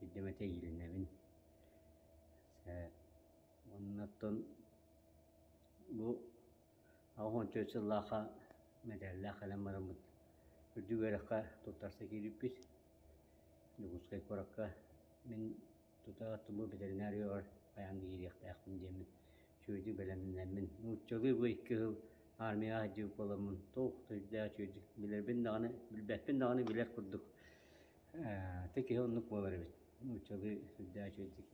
биирдэ эмэтэ иилинэбин. Уонна оттон бу 84 сыллаахха мэтээллээх кэлэн бараммыт үрдүк үөрэххэ туттарса киирбиппит. Дьокуускай куоракка мин тута тумуу ветеринар үөрэҕэр хайаан да киириэхтээхпин диэммин үчүгэйдик бэлэмнэнэммин нууччалыы бу икки сыл армияҕа сылдьыбыт буоламмын туох да үрдээх үчүгэйдик билэрбин даҕаны билбэппин даҕаны билэр курдук ты киһи оннук буолар эбит нууччалыы сүрдээх үчүгэйдик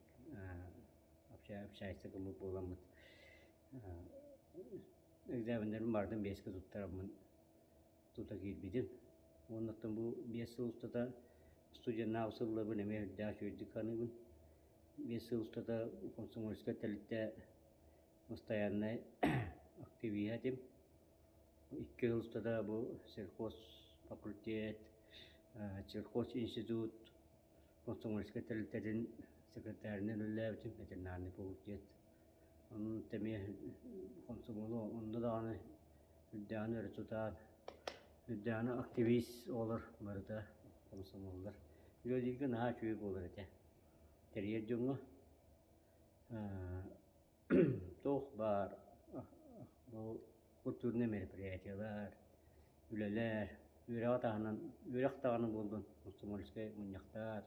общайся гыммыт буоламмыт экзаменнарбын барытын биэскэ туттараммын тута киирбитим. Уонна оттон бу 5 сыл устата студеннаах сылларбын эмиэ үрдээх үчүгэйдик саныыбын. 5 сыл устата комсомольскай тэрилтэ постояннай активиһа этим. Икки сыл устата бу сельхоз факультет, сельхоз институт комсомольскай тэрилтэтин. Секретарынан үлэлээбитим, ветеринарный факультет. Онон эмиэ комсомолу онно даҕаны үрдээҕин өрө тутаат, үрдээҕин активист оҕолор барыта комсомоллар. Үлэлииргэ наһаа үчүгэй буолар этэ. Тэрийэр дьоҥҥо туох баар бу культурнай мероприятиелар, үлэлэр, үөрэҕи таһынан үөрэх даҕаны буоллун комсомольскай мунньахтар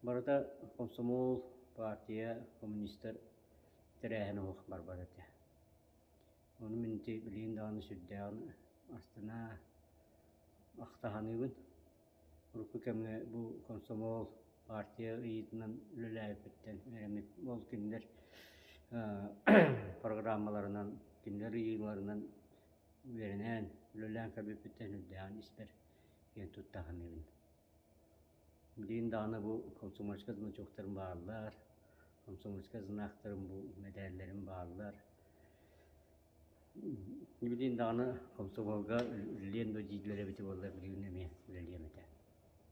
барыта комсомол, партия, коммунистар тэрээһин олох барбат этэ. Ону мин ити билигин даҕаны сүрдээҕин астына ахтаһаныыбын. Урукку кэмҥэ бу комсомол, партия ыйыытынан үлэлээбиппиттэн үөрэммит ол кинилэр программаларынан, кинилэр ыйыыларынан үөрэнэн, үлэлээн кэлбиппиттэн үрдээҕин испэр киэн тутта саныыбын. Билигин даҕаны бу комсомольскай значоктарым бааллар, комсомольскай знактарым бу мэдээллэрим бааллар. Билигин даҕаны комсомолга үлэлиэн да дииллэр эбитэ буоллар билигин эмиэ үлэлиэм этэ.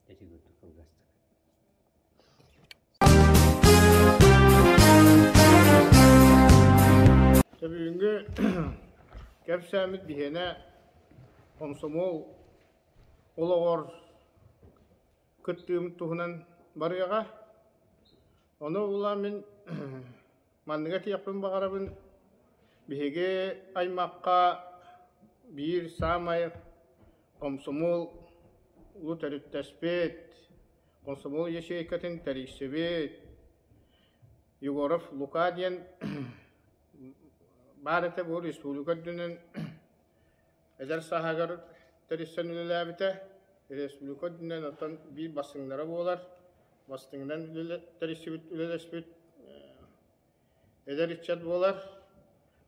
Ити курдук кылгастык. Бүгүҥҥү кэпсээммит биһиэнэ комсомол олоҕор кыттыым туһунан барыаҕа. Ону була мин манныгы этиэхпин баҕарабын. Биһиги аймахха биир саамай комсомол улуу төрүттэспит, комсомол ячейкатын тэрийсибит Егоров Лука диэн баар этэ бу республика үрдүнэн эдэр сааһыгар тэрийсэн үлэлээбитэ. Республика үрдүнэн оттон биир бастыҥнара буолар. Бастыҥынан тэрийсибит үлэлэспит эдэр ыччат буолар.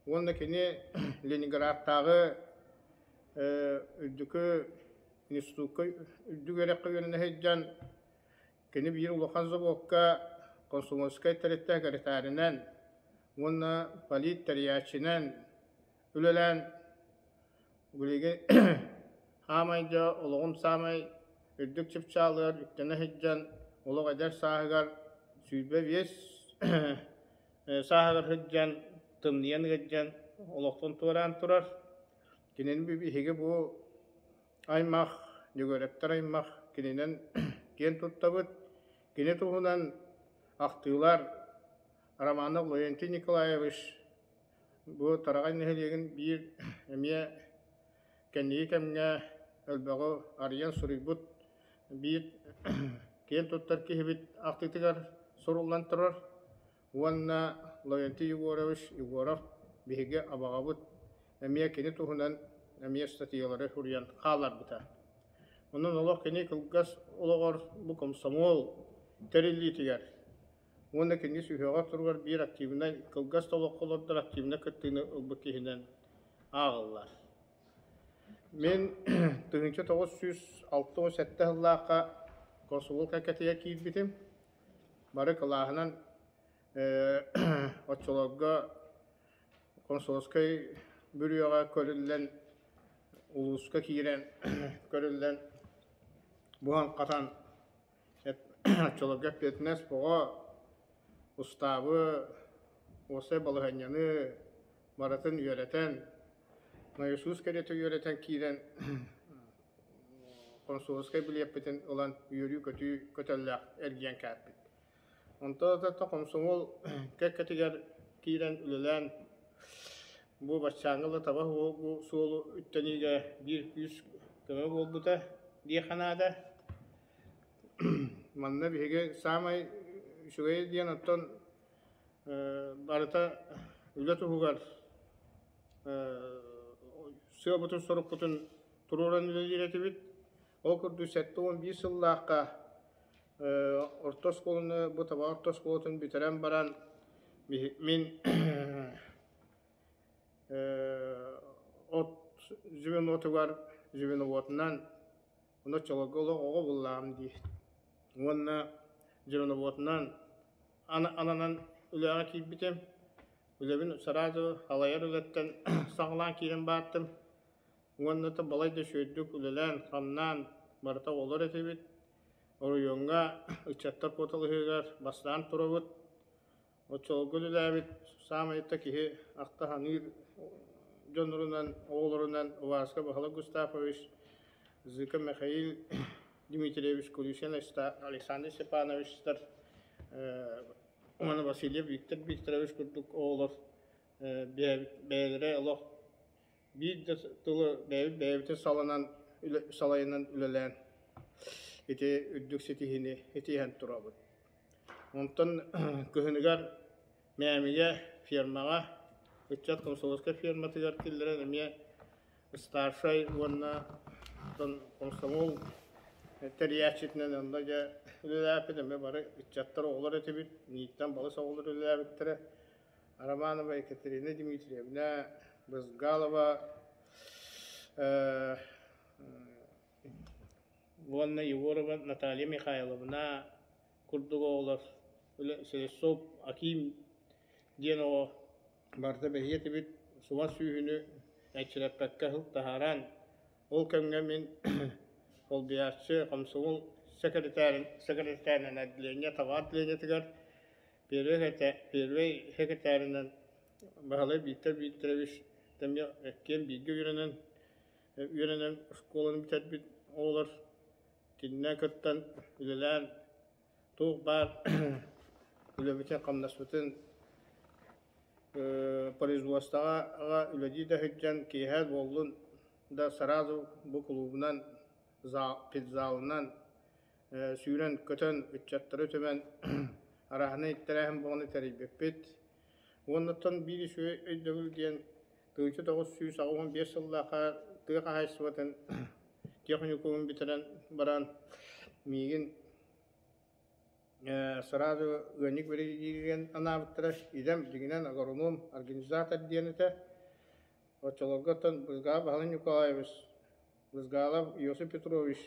Уонна кини Ленинградтааҕы үрдүкү институкка үрдүк үөрэххэ үөрэнэ сылдьан кини биир улахан заводка комсомольскай тэрилтэ секретарынан уонна полит тэрийээччинэн үлэлээн билигин хаамай дьэ олоҕум саамай үрдүк чыпчаалыгар үктэнэ сылдьан олох эдэр сааһыгар 25 сааһыгар сылдьан тымныйан ыалдьан олохтон туораан турар. Кинини биһиги бу аймах, Дьөгүөрэптэр аймах кининэн киэн туттабыт. Кини туһунан ахтыылар Романов Лаврентий Николаевич Бу Тараҕай нэһилиэгин биир эмиэ кэнники кэмҥэ элбэҕи арыйан суруйбут биир киэн туттар киһибит ахтыытыгар суруллан турар уонна Лаврентий Егорович Егоров биһиги абаҕабыт эмиэ кини туһунан эмиэ ыстатыйалары суруйан хаалларбыта. Онон олох кини кылгас олоҕор бу комсомол тэриллиитигэр Уонна кини сүһүөҕэр туругар биир активнай, кылгас да олоххо олордор активнай кыттыыны ылбыт киһинэн ааҕыллар. Мин 1967 сыллаахха комсомол кэккэтигэр киирбитим. Бары кылааһынан оччолорго Комсомольскай бүрүөҕэ көрүллэн, улууска киирэн көрүллэн буһан-хатан Оччолорго эппиэтинэс оҕо устаабы, уопсай балаһыанньаны барытын үөрэтэн, нойосуус кэриэтэ үөрэтэн киирэн консульскай билиэппитин ылан үөрүү-көтүү көтөллөөх эргийэн кээппит. Онтон да хомсомуол кэккэтигэр киирэн үлэлээн бу баччааҥҥа ыла таба суолу үктэниигэ биир күүс көмө буолбута диэххэ наада. Манна биһиги саамай үчүгэй диэн оттон барыта үлэ туһугар сыалбытын-сорукпутун туруоран үлэлиир этибит. Ол курдук 71 сыллаахха орто оскуоланы бу таба орто оскуолатын бүтэрэн баран мин от звенотугар звеноводунан Ону оччолорго олох оҕо буллаҕым дии. Уонна дьоноводунан ананан үлэҕэ киирбитим. Үлэбин сразу халайар үлэттэн саҕалаан киирэн баартым. Уонна да балай да үчүгэйдик үлэлээн, хамнаан барыта оҕолор этибит. Оройуоҥҥа ыччаттар куоталаһыыгар бастаан турабыт. Оччолорго үлэлээбит саамай да киһи ахта саныыр дьоннорунан, оҕолорунан Васка Баһылай Густафович, Зыка Михаил Дмитриевич Кулюсин, Александр Степановичтар уонна Васильев Виктор Викторович курдук оҕолор бэйэлэрэ олох биир да тылы бэйэбит бэйэбитин саланан салайынан үлэлээн ити үрдүк ситиһиини итиһэн турабыт. Онтон кыһыныгар Мээмигэ фермаҕа ыччат комсомольскай ферматыгар киллэрэн эмиэ старшай уонна комсомол тэрийээччитинэн онно дьэ үлэлээппит эмиэ бары ыччаттар оҕолор этибит, миигиттэн балыс оҕолор үлэлээбиттэрэ. Романова Екатерина Дмитриевна, Брызгалова уонна Егорова Наталья Михайловна курдук оҕолор Селесов Аким диэн оҕо барыта бэһиэ этибит, сума сүүһүнү экчирэппэккэ сыл таһааран, ол кэмҥэ мин солбуйааччы комсомол секретаринэн отделение табаар отделениетыгар Первый секретарынан Баһылай Виктор Викторович эмиэ иккиэн бииргэ үөрэнэн үөрэнэн оскуоланы бүтэрбит оҕолор кининэн кыттан үлэлээн туох баар үлэбитин-хамнаспытын производствоҕа үлэлии да сылдьан киэһэ буоллун да сразу бу кулуубунан педзалынан сүүрэн-көтөн ыччаттары түмэн арааһынай тэрээһин буоланы тэрийбиппит. Уоннаттан биир үчүгэй өйдөбүл диэн 1985 сыллаахха тыа хаһаайыстыбатын техникумун бүтэрэн баран миигин сразу ыанньык биригэдьииригэр анаабыттара. Идэм дьиҥинэн агроном, организатор диэн этэ. Оччолорго оттон Бызгаев Баһылай Николаевич, Бызгалов Иосиф Петрович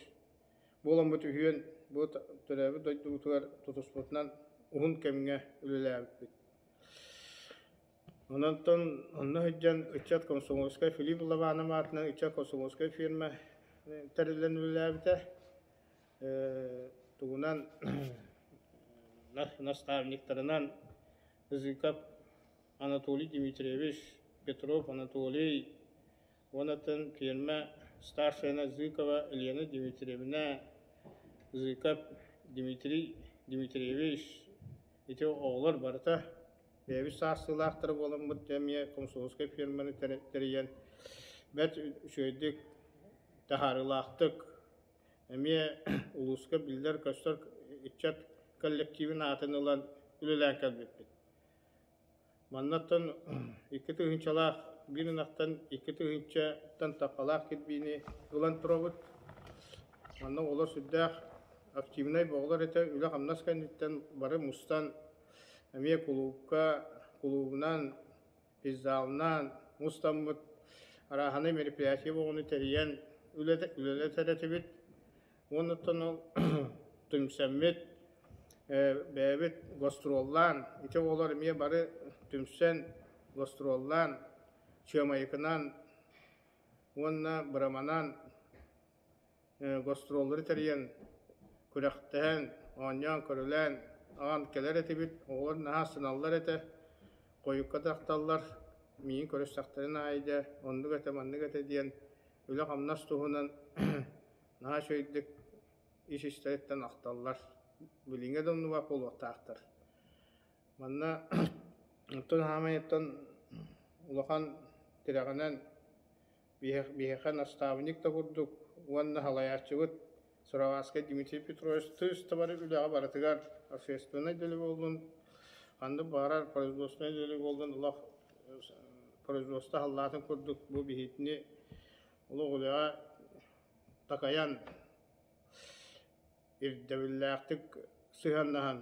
буоламмыт үһүөн бу төрөөбүт дойдубутугар тутуспутунан уһун кэмҥэ үлэлээбиппит. Онон онно сылдьан ыччат комсомольскай Филипп Лобанов аатынан ыччат комсомольскай фирма тэриллэн үлэлээбитэ. Тугунан наставниктарынан Зыков Анатолий Дмитриевич, Петров Анатолий, Уоннаттан фирма старшина Зыкова Елена Дмитриевна, Зыков Дмитрий Дмитриевич ити оҕолор барыта бэйэбит саастыылаахтара буоламмыт эмиэ комсомольскай фирманы тэрийэн бэрт үчүгэйдик таһаарыылаахтык эмиэ улууска биллэр-көстөр ыччат коллективын аатын ылан үлэлээн кэлбиппит. Маннаттан 2 тыһыынчалаах биир ынахтан 2 тыһыынчаттан тахалаах кирбиини ылан турабыт. Манна оҕолор сүрдээх активнай оҕолор этэ, үлэ-хамнас кэнниттэн бары мустан эмиэ кулуупка, кулуубунан, пейзажынан мустаммыт арааһынай мероприятие оҕону тэрийэн үлэлэтэр этибит. Уоннаттан ол түмсэммит бэйэбит гастроллаан, ити оҕолор эмиэ бары түмсэн гастроллаан, Чыамайыкынан уонна Быраманан гастроллары тэрийэн, күрэхтэһэн, оонньоон-көрүлээн аҕан кэлэр этибит. Оҕолор наһаа астыналлар этэ, хойукка тахталлар, миигин көрүстэхтэрин аайы дьэ оннук этэ, маннык этэ диэн үлэ-хамнас туһунан наһаа үчүгэйдик ис-истэриттэн ахталлар. Билиҥҥэ да оннуга буолуохтаахтар. Манна оттон хаамайыттан улахан тирэҕинэн биһиэхэ наставник да курдук уонна салайааччыбыт Суровацкай Дмитрий Петрович тыс табары үлэҕэ барытыгар общественнай да үлэ буоллун, ханнык баҕарар производственнай да үлэ буоллун олох производство халлаатын курдук бу биһитини олох үлэҕэ такайан ирдэбиллээхтик сыһыаннаһан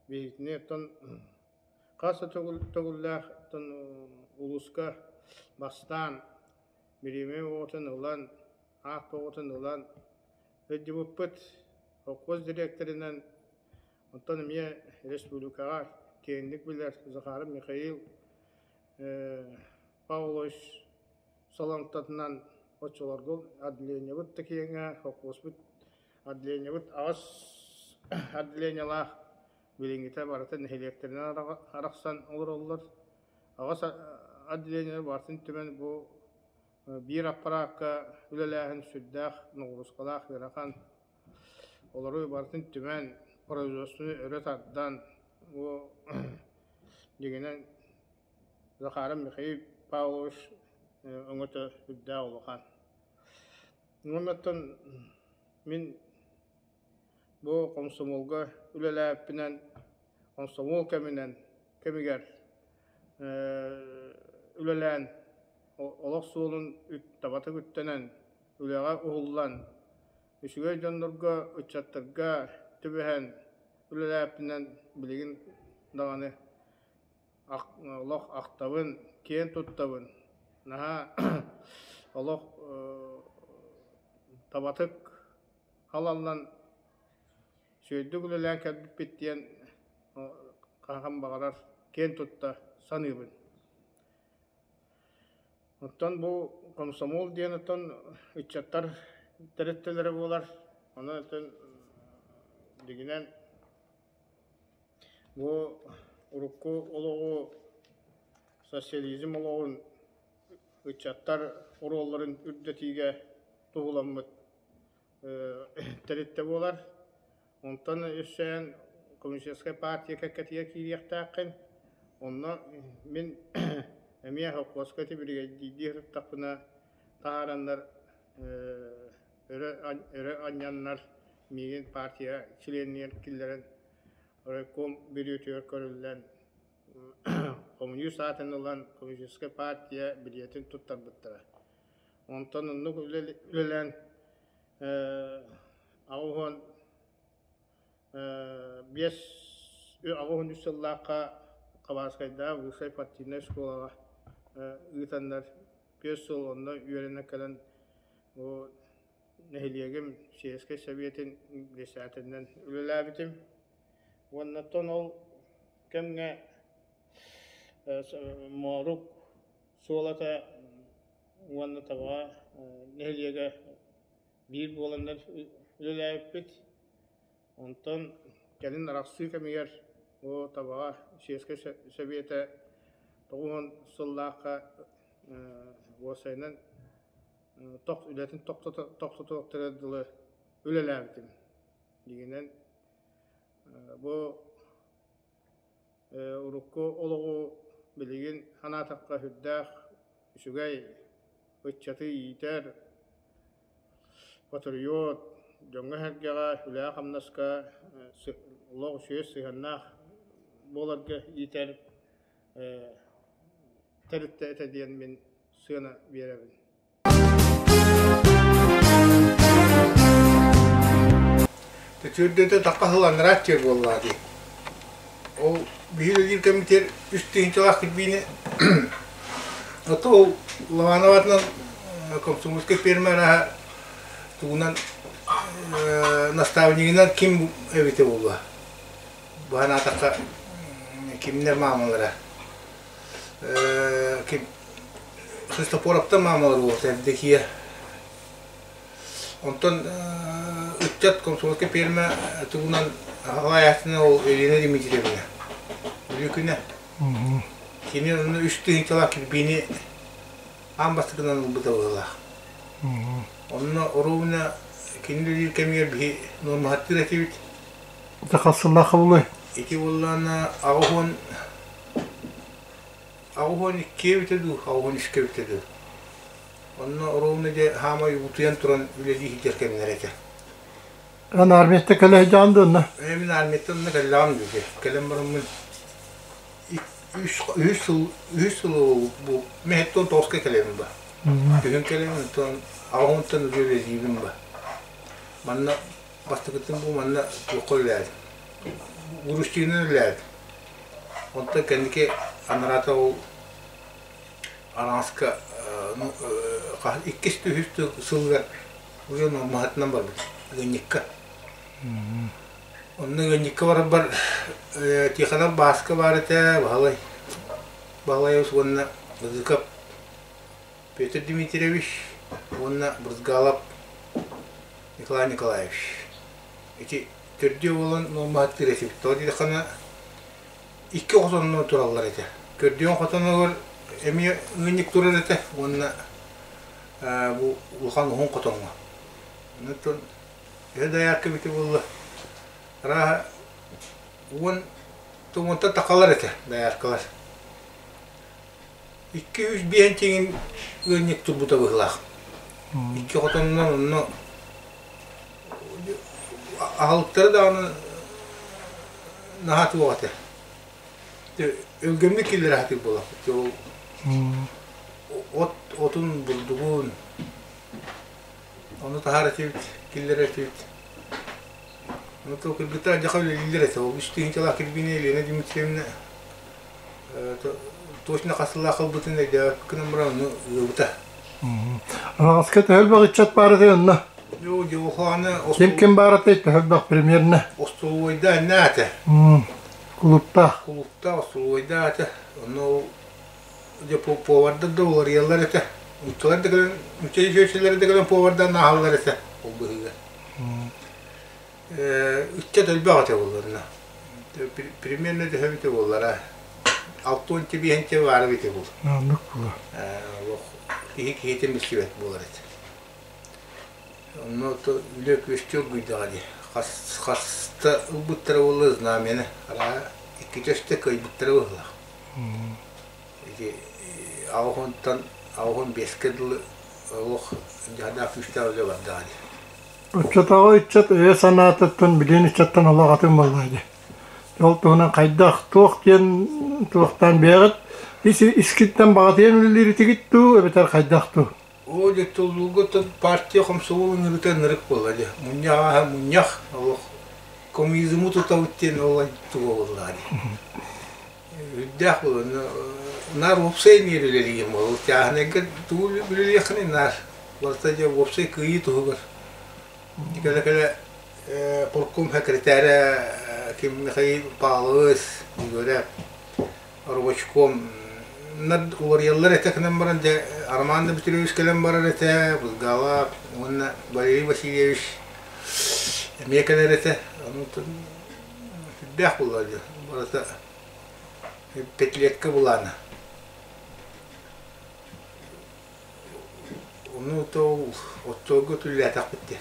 биһитини оттон хас да төгүллээх оттон улууска бастаан бириэмийэ оҕотун ылан, аат оҕотун ылан сылдьыбыппыт. Холкуос дириэктэринэн онтон эмиэ республикаҕа киэҥник билэр Захаров Михаил Павлович саламтатынан оччолорго отделениебыт да киэҥэ, холкуоспут отделениебыт аҕыс отделениелаах билиҥҥитэ барыта нэһилиэктэринэн арахсан олороллор. Аҕыс отделение барытын түмэн бу биир аппараакка үлэлээһин сүрдээх ноҕуруускалаах ыарахан. Олору барытын түмэн производствоны өрө тардан бу дьиҥинэн Захаров Михаил Павлович өҥөтө үрдээх улахан. Уоннаттан мин бу комсомолга үлэлээппинэн, комсомол кэминэн кэмигэр үлэлээн олох суолун табатык үктэнэн, үлэҕэ уһуллан, үчүгэй дьоннорго, ыччаттарга түбэһэн үлэлээппинэн билигин даҕаны олох ахтабын, киэн туттабын. Наһаа олох табатык халаллан үчүгэйдик үлэлээн кэлбиппит диэн хаһан баҕарар киэн тутта саныыбын. Оттон бу комсомол диэн оттон ыччаттар тэрилтэлэрэ буолар. Онон оттон дьиҥинэн Бу урукку олоҕу социализм олоҕун ыччаттар оруолларын үрдэтиигэ туһуламмыт тэрилтэ буолар. Онтон үссээн коммунистическай партия кэккэтигэр киириэхтээххин. Онно мин эмиэ холкуоска ити биригэдьиирдии сырыттахпына таһаараннар өрө анньаннар миигин партия чилиэнигэр киллэрэн райком бүрүөтүгэр көрүллэн коммунист аатын ылан коммунистическай партия билиэтин туттарбыттара. Онтон оннук үлэлээн 85 83 сыллаахха Хабаровскайдааҕы высшай партийнай школаҕа ыытаннар 5 сыл онно үөрэнэ кэлэн бу нэһилиэгим сельскэй сэбиэтин председателинэн үлэлээбитим. Уонна оттон ол кэмҥэ Моорук суолата уонна Табаҕа нэһилиэгэ биир буоланнар үлэлээбиппит. Онтон кэлин арахсыы кэмигэр бу Табаҕа сельскэй сэбиэтэ 90 сыллаахха уопсайынан үлэтин тохтотуохтара дылы үлэлээбитим. Дьиҥинэн бу урукку олоҕу билигин санаатахха сүрдээх үчүгэй ыччаты иитэр, патриот, дьоҥҥо-сэргэҕэ, үлэҕэ-хамнаска олох үчүгэй сыһыаннаах буоларга иитэр тэрилтэ этэ диэн мин сыана биэрэбин. Төтүөрдэтэ тахха сыланнараат диир буоллаҕа дии. Ол биһиги үлэлиир кэммитигэр үс тыһыынчалаах кирбиини ото ол Лобанов аатынан комсомольскай ферма арааһа тугунан наставнигынан ким эбитэ буолуо. Бу санаатахха кимнэр маамалара ким Христофоровтар маамалар буолта Евдокия. Онтон ыччат комсомольскай ферма тугунан салайааччынан ол Елена Дмитриевна Бүлүү күнэ. Кини онно үс тыһыынчалаах кирбиини аан бастакынан ылбыта быһыылаах. Онно оруобуна кини үлэлиир кэмигэр биһи нуормаһаттыыр этибит. Хас сыллаах Ити буоллаҕына 82 эбитэ дуу, 83 эбитэ дуу. Онно оруобуна дьэ хаамай утуйан туран үлэлии сылдьар кэмнэрэ этэ. Эн армияттан кэлэ сылдьаҕын дуо онно? Ээ мин армияттан онно кэллэҕим дии. Кэлэн бараммын үс үһүс сыл үһүс сыл бу мин тоҕуска кэлэбин ба. Күһүн кэлэбин онтон аҕыс уонтан үлэлиибин ба. Манна бастакытын бу манна туохха үлэлээтим. Грузчигынан үлэлээтим. Онтон кэнники анараата ол Араҥаска иккис үһүс сылыгар уже маһатынан барбыт ыанньыкка. Онно ыанньыкка барарбар Тихонов Бааска баар этэ, Баһылай Баһылайабыс уонна Зыков Петр Дмитриевич уонна Брызгалов Николай Николаевич. Ити Төрдүө буолан нуормаһыттыыр этибит. Тоҕо диэтэххинэ икки хотонно тураллар этэ. Көрдүөн хотонугар эмиэ ыанньык турар этэ уонна бу улахан уһун хотоҥҥо. Онтон төһө дайаарка эбитэ буолла арааһа уон уонтан тахалар этэ дайааркалар. Икки-үс биэһин тиҥин ыанньык турбута быһыылаах. Икки хотонунан онно аһылыктара даҕаны наһаа туох этэ. Өлгөмнүк киллэрэ сатыыр буоллахпыт. Ол от отун бурдугун ону таһаар этибит, киллэрэр этибит. Ону то кыргыттар дьаха үлэлииллэр этэ. Ол үс тыһыынчалаах кирбиини Елена Дмитриевна точно хас сыллаах ылбытын өйдөөбөппүт гынан баран ону ыабыта. Араҕаска төһө элбэх ыччат баар этэй онно? Ким ким баар этэй төһө элбэх примерно? Остолобуойда анна этэ. Кулуптаах. Кулуптаах остолобуойдаах этэ. Онно дьэ повардар да уларыйаллар этэ. Нууччалар да кэлэн, нуучча үчүгэйчилэрэ да кэлэн повардаан ааһаллар этэ ол быһыыга. Ыччат элбэх этэ буолларына. Примерно төһө эбитэ буоллара. Алта биэһинчэ баара эбитэ буолуо. Оннук буолуо. Олох киһи киһитин билсибэт буолар этэ. Онно үлэ күөстүү оргуйдаҕа дии. Хас хаста ылбыттара буолла знамяны. Араа иккитэ үстэ кыайбыттара быһыылаах. Ити аҕыс уонтан биэскэ дылы олох дьаһадаах күүстээх үлэ бардаҕа дии. Оччотооҕу ыччат өйө-санаатыттан билигин ыччаттан олох атын буоллаҕа дии. Ол туһунан хайдах, туох диэн туохтаан бэйэҕит ис искиттэн баҕатыйан үлэлиир этигит дуу эбэтэр хайдах дуу? Оо, дьэ, туллууга партия хомсомол ыҥырыыта ынырык буолла дии. Мунньах ааһа мунньах, олох коммунизмы тутабыт диэн ол туга буоллаҕа дии. Үрдээх буолан, наар уопсай эмиэ үлэлиигин буолуо. Чааһынайга тугу үлэлиэххиний наар? Барыта дьэ уопсай кыайыы туһугар. Кэлэ-кэлэ партком секретаря ким Михаил Павлович Игорев рабочком уларыйаллар этэ гынан баран дьэ Роман Дмитриевич кэлэн барар этэ, Бызгалап уонна Валерий Васильевич эмиэ кэлэр этэ. Онтон сүрдээх буолла дьэ барыта пятилетка былаана. Ону то оччолорго түллээтэхпит дии.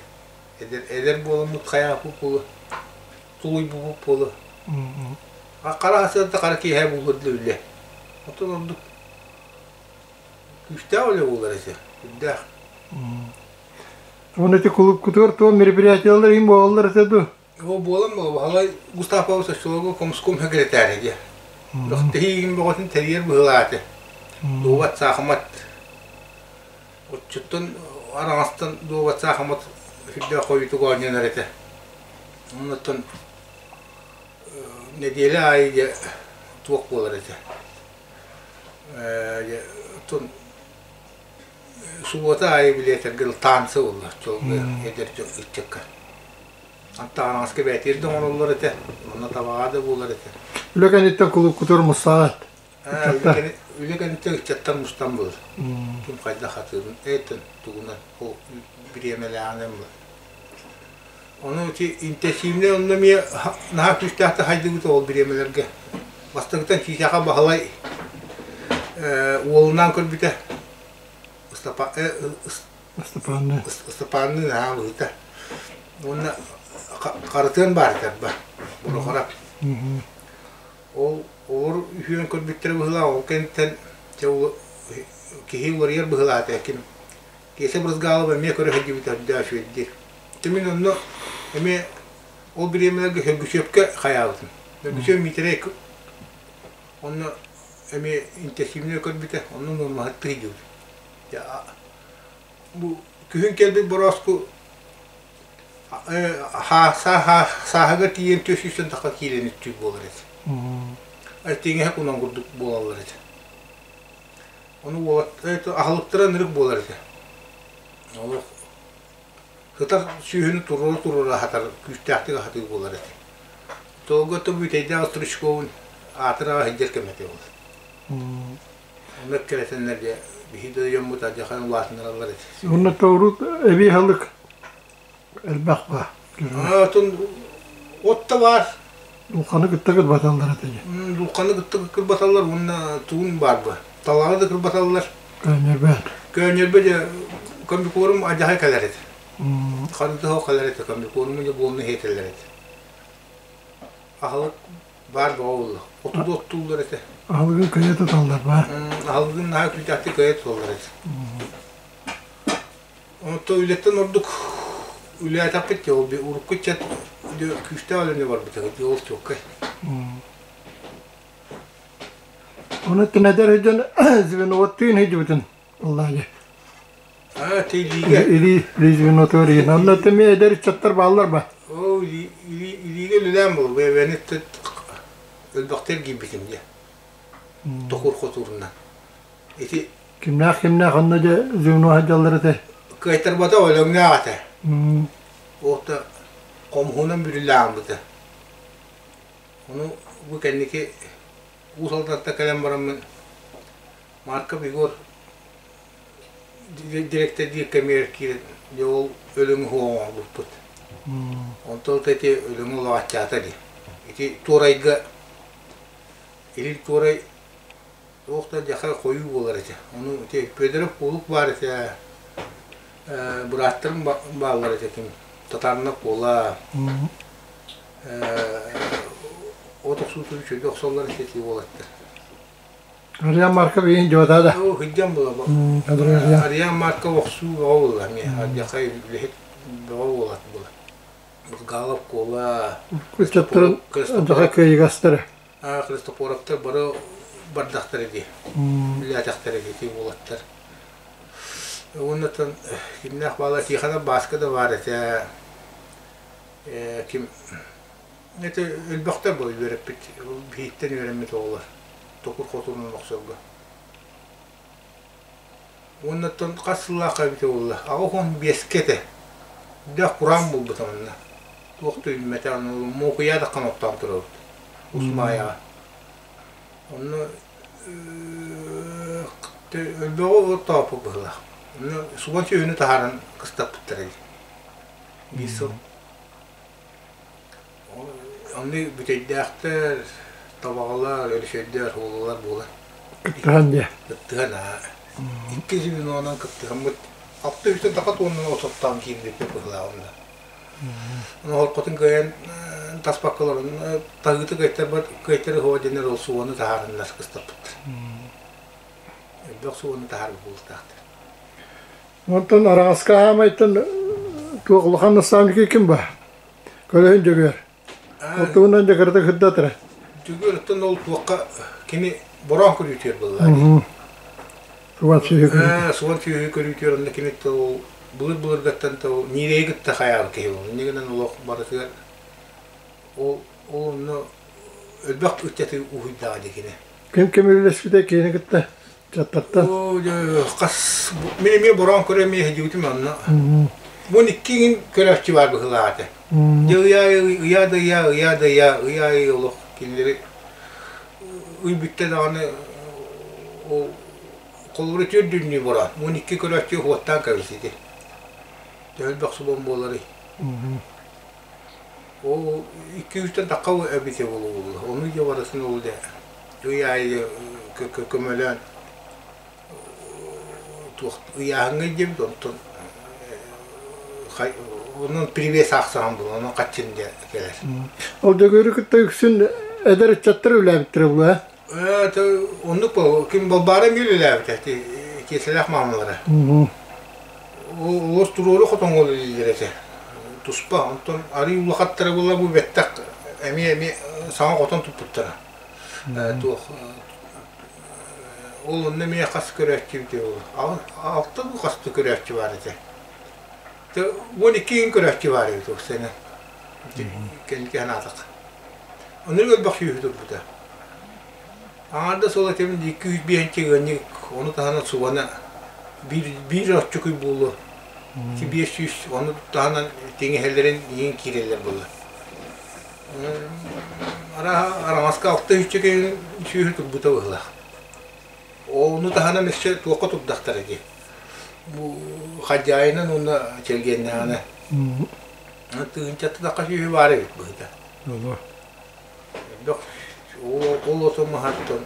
Эдэр, эдэр буоламмыт хайааппыт буолуо, тулуйбуппут буолуо. Хара сарсыарда хара киэһэ буолуо дии үлэ. Оттон ордук күүстээх үлэ буолар этэ, үрдээх. Уонна ити кулуупкутугар туох мероприятиелар иһин буолаллар этэ дуу? Ол буолан Баһылай Густав Павлович оччолорго комском секретарь диye. Тэһиигин бөҕөтүн тэрийэр быһыылаах этэ. Дуобат саахымат оччоттон араҥастан дуобат саахымат сүрдээх хойутук оонньонор этэ. Оннуттан нэдиэлэ аайы дьэ туох буолар этэ. Э оттон субуота аайы билиэтэргэ танцы буолла чолга эдэр ыччакка. Аттаҕанаҕаска бээтиир да оҥороллор этэ, онно табаҕа да буолар этэ. Үлэ кэнниттэн кулуупкутугар мустаҕыт? Үлэ кэнниттэн ыччаттар мустан буолар. Ким хайдах хатыырын, этин тугунан, ол бириэмэлээҕинэн буолар. Ону ити интенсивнэй онно эмиэ наһаа күүстээхтик хайдыбыт ол бириэмэлэргэ. Бастакытан Чиичаха Баһылай уолунаан көрбүтэ. Ыстапаанныын. Ыстапаанныын аһаа быһыыта. Уонна харытыан баар этэ арба, Борохорап. Ол олор үһүөн көрбүттэрэ быһыылаах, ол кэнниттэн дьэ киһи уларыйар быһыылаах этэ ким. Киэсэ Брызгалов эмиэ көрө сылдьыбыта үрдээх үчүгэйдик. Мин онно эмиэ ол бириэмэлэргэ Сөргүчүөпкэ хайаабытым. Сөргүчүөп Миитэрэй онно эмиэ интенсивнэй көрбүтэ, онно нуормаһыттыы сылдьыбыт. Бу күһүн кэлбит борооску сааһыгар тиийэн түөс сүүстэн тахса киилэни үттүүр буолар этэ. Тиҥэһэ кунан курдук буолаллар этэ. Ону аһылыктара ынырык буолар этэ. Олох сытар сүүһүн туруора-туруора аһатар, күүстээхтик аһатыы буолар этэ. Толго бүтэйдээх Стручковун аатыраҕа сылдьар кэм этэ ол. Онно эккирэтэннэр дьэ биһи да дьоммут алдьархайын улаатыннараллар этэ. Уонна тоҕурут эбии аһылык элбэх баа. Атын От да баар. Дулханы кытта кырбаталлар этэ. Дулханы кытта кырбаталлар уонна тугун баар ба. Талаҕы да кырбаталлар. Көөнньөрбө. Көөнньөрбө дьэ комбикорм адьаһа кэлэр этэ. Ханытыһо кэлэр этэ комбикорм дьэ буолна иһэтэллэр этэ. Аһылык баар бөҕө буолла. Оту оттууллар этэ. Аһылыгын көйө туталлар баар. Аһылыгын наһаа күүтээхтик көйө туталлар этэ. Онто үлэттэн ордук үлээтэхпит ол урукку ыччат күүстээх үлэни барбыта ол чуоккай. Оны тинэдэр дьон звеноваттыын хидибитин Аллааге. А, ти илиигэ. Или звенотор Онно теми эдэр ыччаттар бааллар ба? О, илиигэ үлэлээн бол. Бэйэни өлбөхтөр киирбитим дьэ. Токур хотуурунан. Ити Кимнээх кимнээх онно дьэ звено сылдьаллар этэ? Кыайтарбата өлөҥнөөх этэ. Уота хомуһунан бүрүлээҕиммитэ. Ону бу кэнники Уус Алдантан кэлэн бараммын Марков Егор дириэктэрдиир кэмигэр киирэн дьэ ол өлөҥү суох оҥорбуппут. Онтон ити өлөҥү улаҕаччаата дии. Ити туорайга илин туорай Туох да дьаха хойуу буолар этэ. Ону ити Федоров Кулук баар этэ, бырааттарым бааллар этэ ким Татарнов Куола, от охсуутун үчүгэй охсоллор этэ ити уолаттар. Ариан Марков иһин дьуотаа да. Оо, сылдьан буола. Ариан Марков охсуу бөҕө буолла эмиэ. Дьаха үлэһит бөҕө буолат буола. Галов Куола, Ыччаттарын дьаха кыайыгастара. Христофоровтар бары бардахтара дии, үлэлээтэхтэрэ дии ити уолаттар. Уоннаттан кимнээх баала Тихонов Бааска да баар этэ. Ким это элбэхтэр буолла үөрэппит, биһиттэн үөрэммит оҕолор токур хотунун охсорго. Уоннаттан хас сыллаахха эбитэ буолла, 85-кэ этэ. Дээх кураан буолбута манна. Туох да үүммэтэ, муокуйаа да оттоон турабыт. Усмаайаҕа. Онно өлбөҕү оттооппут быһыылаах. Онно субан сүөһүнү таһааран кыстаппыттар эбит. Биир сыл. Онно бүтэйдээхтэр, табаҕалар, өрүсөйдөөр, уолалар буолан. Кыттыһан дьэ. Кыттыһан аа. Икки звенонан кыттыһаммыт алта үстэн таха туоннан ототтоон киирбиппит быһыылаах онно. Ону хоркотун кыайан таспакка олорон таһыыты кыайтарбат кыайтары уһуо диэннэр ол суону таһаарыннар кыстаппыттар. Элбэх суону таһаарбыт буолуохтаахтар. Онтон араҕаска хаамайтан туох улахан наставник ким ба? Көлөһүн Дьөгүөр. Ол туһунан дьэ кыратык сырдатара. Дьөгүөр оттон ол туохха кини бороон көрүүтүгэр буолла дии. Суон сүөһү көрүүтүгэр. Суон сүөһү көрүүтүгэр онно кини ол былыр-былыргаттан ол ньирэйи кытта хайаабыт киһи буолла. Инньэ гынан олох барытыгар ол ол онно элбэх ыччаты уһуйдаҕа дии кини. Ким ким үлэлэспитэ кини кытта чаттартан. Хас мин эмиэ бороон көрө эмиэ сылдьыбытым онно. Уон икки иҥин көрөөччү баар быһыылаах этэ. Дьэ ыйа ыйа да ыйа ыйа да ыйа ыйа ый олох кинилэри ый бүттэ даҕаны ол холобура түөрдүүннүү бороон 12 көрөөччү уоттаан кэбис ити. Төһө элбэх субан буоларый? Ол икки үстэн тахха эбитэ буолуо. Ону дьэ барысын ол дьэ ый аайы көмөлөөн туох ыйааһыҥҥа илдьэбит онтон онон привес аахсаҕын булан онон хаччын дьэ кэлэр. Ол Дьөгүөрү кытта үксүн эдэр ыччаттар үлээбиттэрэ буолуо ээ? Оннук ким Балбаара эмиэ үлэлээбитэ киэсэлээх маамалара. Олор туруору хотоҥҥо үлэлииллэр этэ. Туспа. Онтон арыый улахаттара буолла бу бэттэх эмиэ эмиэ саҥа хотон туппуттара. Туох ол онно эмиэ хас көрөөччү эбитэ буолла. Алта бу хаста көрөөччү баар этэ. 12 күн көрөөччү баар эбит ол сэнэ. Кэнники санаатах. Оннук элбэх сүөһү турбута. Аҥаардас ол этим 205 ыанньык, ону таһынан субана биир, биир оччукуй буолуо. Ити 500, ону таһынан тиҥэһэлэрин иин киирэллэр буолла. Арааһа араҥаска алта үчүгэй сүөһү турбута быһыылаах. Ону таһынан өссө туохха турдахтара дии. Бу хадьаайынан уонна чэлгиэннээҕинэ. Тыһыынчаттан тахха сүөһү баар эбит быһыыта. Элбэх ол оту маһаттан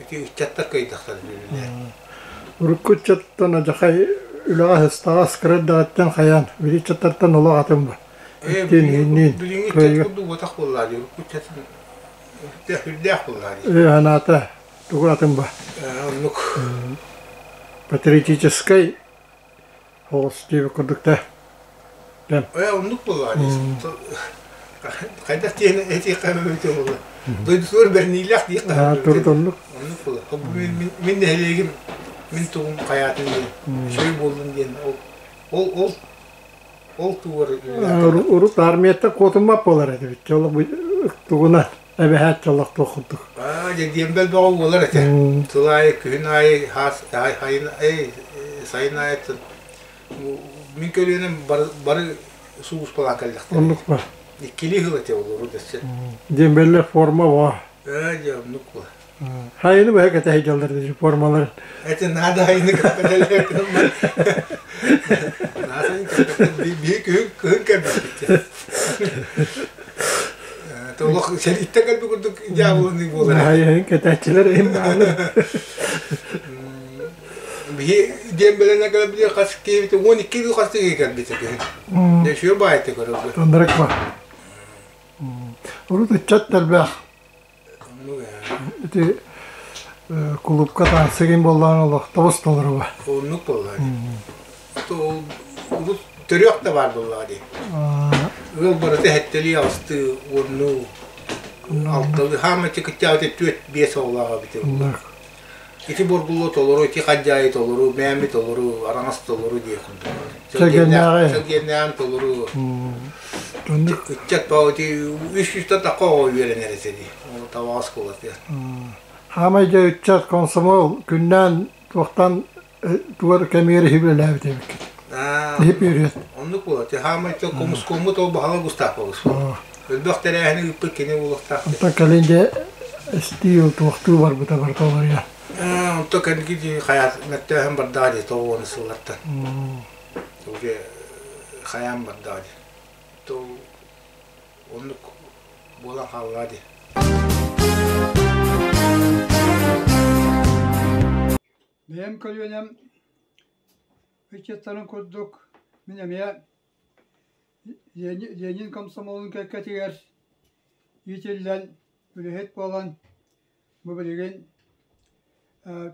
ити ыччаттар кыайдахтар үлэлээн. Урукку ыччаттан адьахай үлэҕэ сыстаҕас кыра эрдэҕиттэн хайаан били ыччаттартан олох атын ба. Иттиин иһинниин Билиҥҥи ыччат курдук уотах буоллаа дии. Урукку ыччатын үрдээх буоллаа дии. Ээ санаата тугу атын ба. Оннук. Патриотическай Оҕус диэбит курдук да. Ээ оннук буоллаҕа дии. Хайдах диэн этиэххэ эбитэ буолла. Дойдутугар бэриниилээх диэххэ Турут оннук. Оннук буолла. Мин нэһилиэгим мин тугум хайаатын диэн, үчүгэй буоллун диэн ол ол ол ол тугар Урут армияттан куотуммат буолар этибит. Олох тугуна эбэһээт чолох туох курдук. Аа, дьэ диэмбэл бөҕө буолар этэ. Сыл аайы, күһүн аайы, хаас, айын, сайын аайыттан мин көлүөнэм бары, бары сулууспалаан кэллэхтэрэ. Оннук ба. Иккилии сыл этэ олору дэссе. Диэмбэллэр форма ба. Ээ, дьэ, оннук ба. Хайыны быһа кэтэһи дьаллар дии формаларын. Эти наада хайыны кэппэтэллэр. Наада кэппэтэллэр. Биһи күһүн кыһын кэлбиппит. Олох сэрииттэн кэлбит курдук дьаабыланыы буолар. Хайыһын кэтээччилэр иһин баалар. Биһи диэн бэлэнэ кэлбит хас киэбит 12 жыл хас киһи кэлбит күһүн. Дьэ баайты көрөргө. Тондрак ба. Урут ыччат элбэх. Ити кулуупка таансыгын буоллаҕына олох тобус толоруба. Оннук буоллаҕа дии. Урут төрүөх да баар буоллаҕа дии. Ыал барыта сэттэлии аҕыстыы уоннуу алталыы хаама чыкыччаабыта түөрт биэс оҕолоох эбитэ Ити бургулу толору, ити хадьаайы толору, мээми толору, араҥас толору диэх курдук. Сэргэннээҕи. Сэргэннээҕин толору. Ыччат баа ити үс сүүстэн тахха оҕо үөрэнэр этэ дии. Ол табаҕа оскуолатыгар. Хаамай дьэ ыччат комсомол күннээн туохтан тугар кэмигэр иһи үлэлээбит эбиккит. Иһип үөрүөт. Оннук буолар. Хаамай комускоммут ол баһылык Густапович. Өлбөх тэрээһини ыыппыт кини буолуохтаах. Онтон кэлин дьэ эстии туохтуу барбыта барыта олоруйа. Онто кэнники дии хайаат мөттөөһөн бардаҕа дии тоҕуону сыллартан. Уже хайаан бардаҕа дии. То оннук буолан хааллаҕа дии. Бэйэм көлүөнэм ыччаттарын курдук мин эмиэ Ленин комсомолун кэккэтигэр иитиллэн, үлэһит буолан бу билигин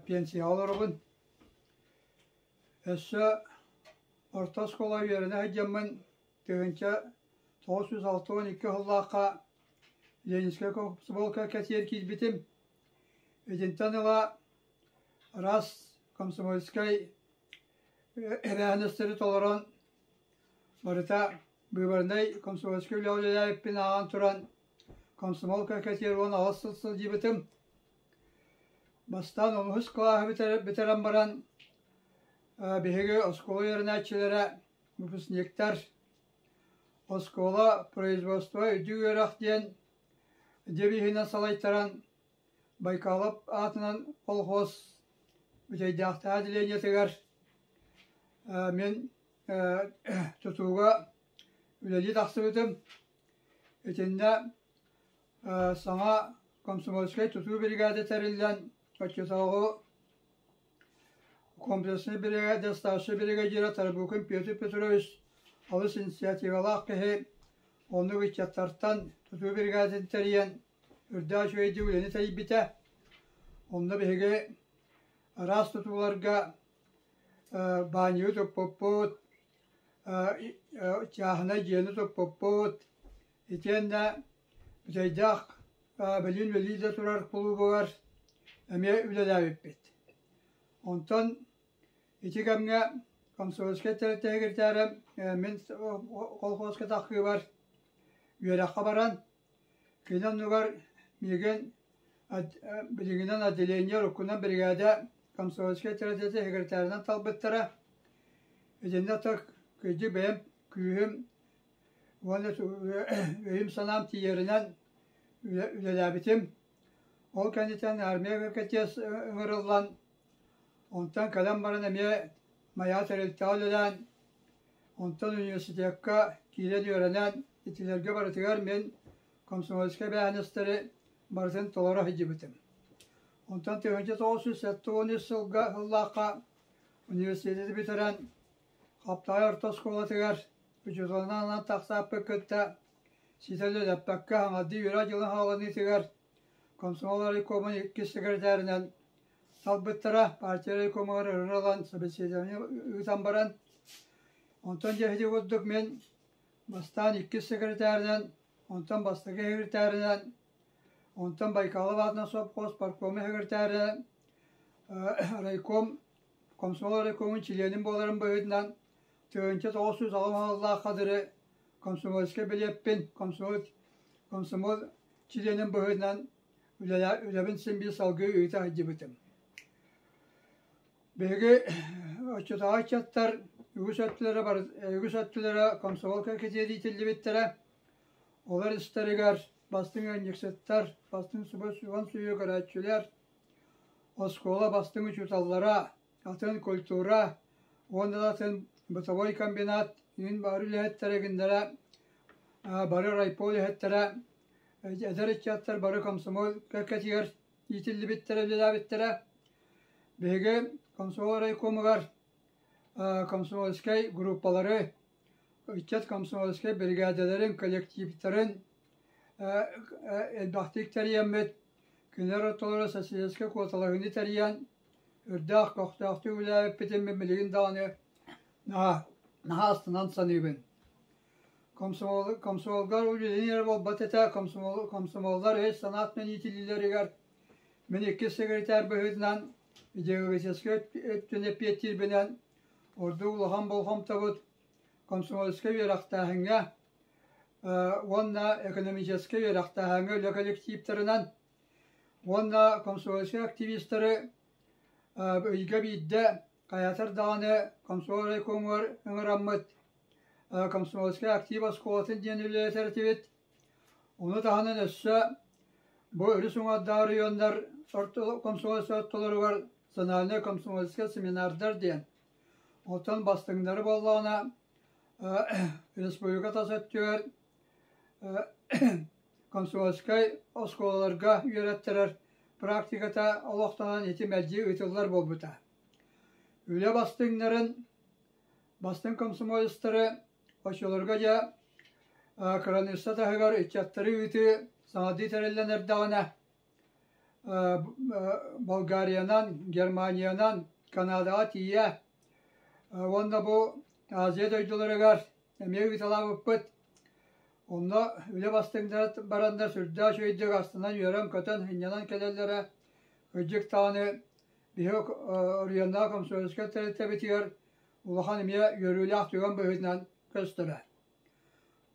пенсияҕа олоробун. Өссө орто оскуола үөрэнэ сылдьаммын 1962 сыллаахха Ленинскэй комсомол кэккэтигэр киирбитим. Итинтэн ыла араас комсомольскай эбээһинэстэри толорон барыта быыбарнай комсомольскай үлэҕэ үлэлээбиппин ааҕан туран комсомол кэккэтигэр 18 сыл сылдьыбытым. Бастаан онуһус кылааһы бүтэрэн баран биһиги оскуола үөрэнээччилэрэ, выпускниктар оскуола производство үрдүк үөрэх диэн девиһинэн салайтаран Байкалов аатынан колхоз Бүтэйдээхтээҕи отделениетыгар мин тутууга үлэлии тахсыбытым. Итиннэ саҥа комсомольскай тутуу бригада тэриллэн, оччотооҕу комплекснай бригада старшай бригадира Тарбукин Петр Петрович олус инициативалаах киһи оннук ыччаттартан тутуу бригадатын тэрийэн үрдээх үчүгэйдик үлэни тэрийбитэ. Онно биһиги араас тутууларга баанньыгы туппуппут, чааһынай дьиэни туппуппут, итиэннэ Бүтэйдээх бэлиин үлэлии да турар кулуубугар эмиэ үлэлээбиппит. Онтон ити кэмҥэ комсомольскай тэрилтэ секретарэ мин колхозка тахсыыбар үөрэххэ баран Кини оннугар миигин билигинэн отделение уруккунан биригээдэ комсомольскай тэрилтэтэ секретарынан талбыттара. Итиннэ так кырдьык бэйэм күүһүм уонна өйүм-санаам тиийэринэн үлэлээбитим. Ол кэнниттэн армия ГКТС ыҥырыллан, онтон кэлэн баран эмиэ Майа тэрилтэҕэ үлэлээн, онтон университекка киирэн үөрэнэн, итилэргэ барытыгар мин комсомольскай эбээһинэстэри барытын толоро сылдьыбытым. Онтон 1973 сылга сыллаахха университеты бүтэрэн Хаптаҕай орто оскуолатыгар учууталынан тахсааппыт кытта ситэ үлэлэппэккэ хаҥардыы үөрэх дьылын хааланыытыгар комсомол райкомун иккис секретарынан талбыттара, партия райкомугар ылан собеседование ыытан баран, онтон дьэ ити курдук мин бастаан иккис секретарынан, онтон бастакы секретарынан, онтон Байкалов аатынан сопхуос парткома секретарынан, райком комсомол райкомун чилиэнин буоларын быһыытынан 1990 сыллаахха дылы комсомольскай билиэппин комсомол комсомол чилиэнин быһыытынан үлэбин син биир салгыы ыыта сылдьыбытым. Биһиги оччотооҕу ыччаттар үгүс өттүлэрэ үгүс өттүлэрэ комсомол кэтиэри иитиллибиттэрэ. Олор истэригэр бастыҥ ыанньыксыттар, бастыҥ субан сүүйэ көрөөччүлэр, оскуола бастыҥ учууталлара, атын культура уонна да атын бытовой комбинат иһин бары үлэһиттэрэ гиннэрэ бары райпо үлэһиттэрэ эдэр ыччаттар бары комсомол кэккэтигэр иитиллибиттэрэ үлэлээбиттэрэ. Биһиги комсомол райкомугар комсомольскай группалары, ыччат комсомольскай биригээдэлэрин, коллективтарын элбэхтик тэрийэммит, кинилэр ортолоро социалистическай куоталаһыыны тэрийэн, үрдээх көхтөөхтүк үлэлээбиппитин мин билигин даҕаны наһаа, наһаа астынан саныыбын. Комсомол, комсомолгар үлэлиир буолбат этэ, комсомол, комсомоллар өй-санаатынан иитиллиилэригэр мин иккис секретарь быһыытынан идеологическай өттүн эппиэттиирбинэн ордук улахан болҕомтобут комсомольскай үөрэхтээһиҥҥэ уонна экономическай үөрэхтээһиҥҥэ үлэ коллективтарынан уонна комсомольскай активистары ыйга биирдэ хайатар даҕаны комсомол райкомугар ыҥыраммыт комсомольскай актив оскуолатын диэн үлэлэтэр этибит. Ону таһынан өссө бу өрүс уҥуордаах оройуоннар комсомольскай ортолоругар национальнай комсомольскай семинардар диэн. Оттон бастыҥнары буоллаҕына республика тас өттүгэр комсомольскай оскуолаларга үөрэттэрэр практиката олохтонон ити мэлдьи ыытыллар буолбута. Үлэ бастыҥнарын, бастыҥ комсомолецтары оччолорго дьэ кыраныысса таһыгар ыччаттары ыытыы саҥардыы тэриллэн эрдэҕинэ Болгариянан, Германиянан, Канадаҕа тиийэ уонна бу Азия дойдуларыгар эмиэ ыыталаабыппыт. Онно үлэ бастыҥнара бараннар сүрдээх үчүгэйдик астынан үөрэн-көтөн, сынньанан кэлэллэрэ. Кырдьык даҕаны биһиги Оройуоннааҕы комсомольскай тэрилтэбитигэр улахан эмиэ үөрүүлээх түгэн быһыытынан көстөрө.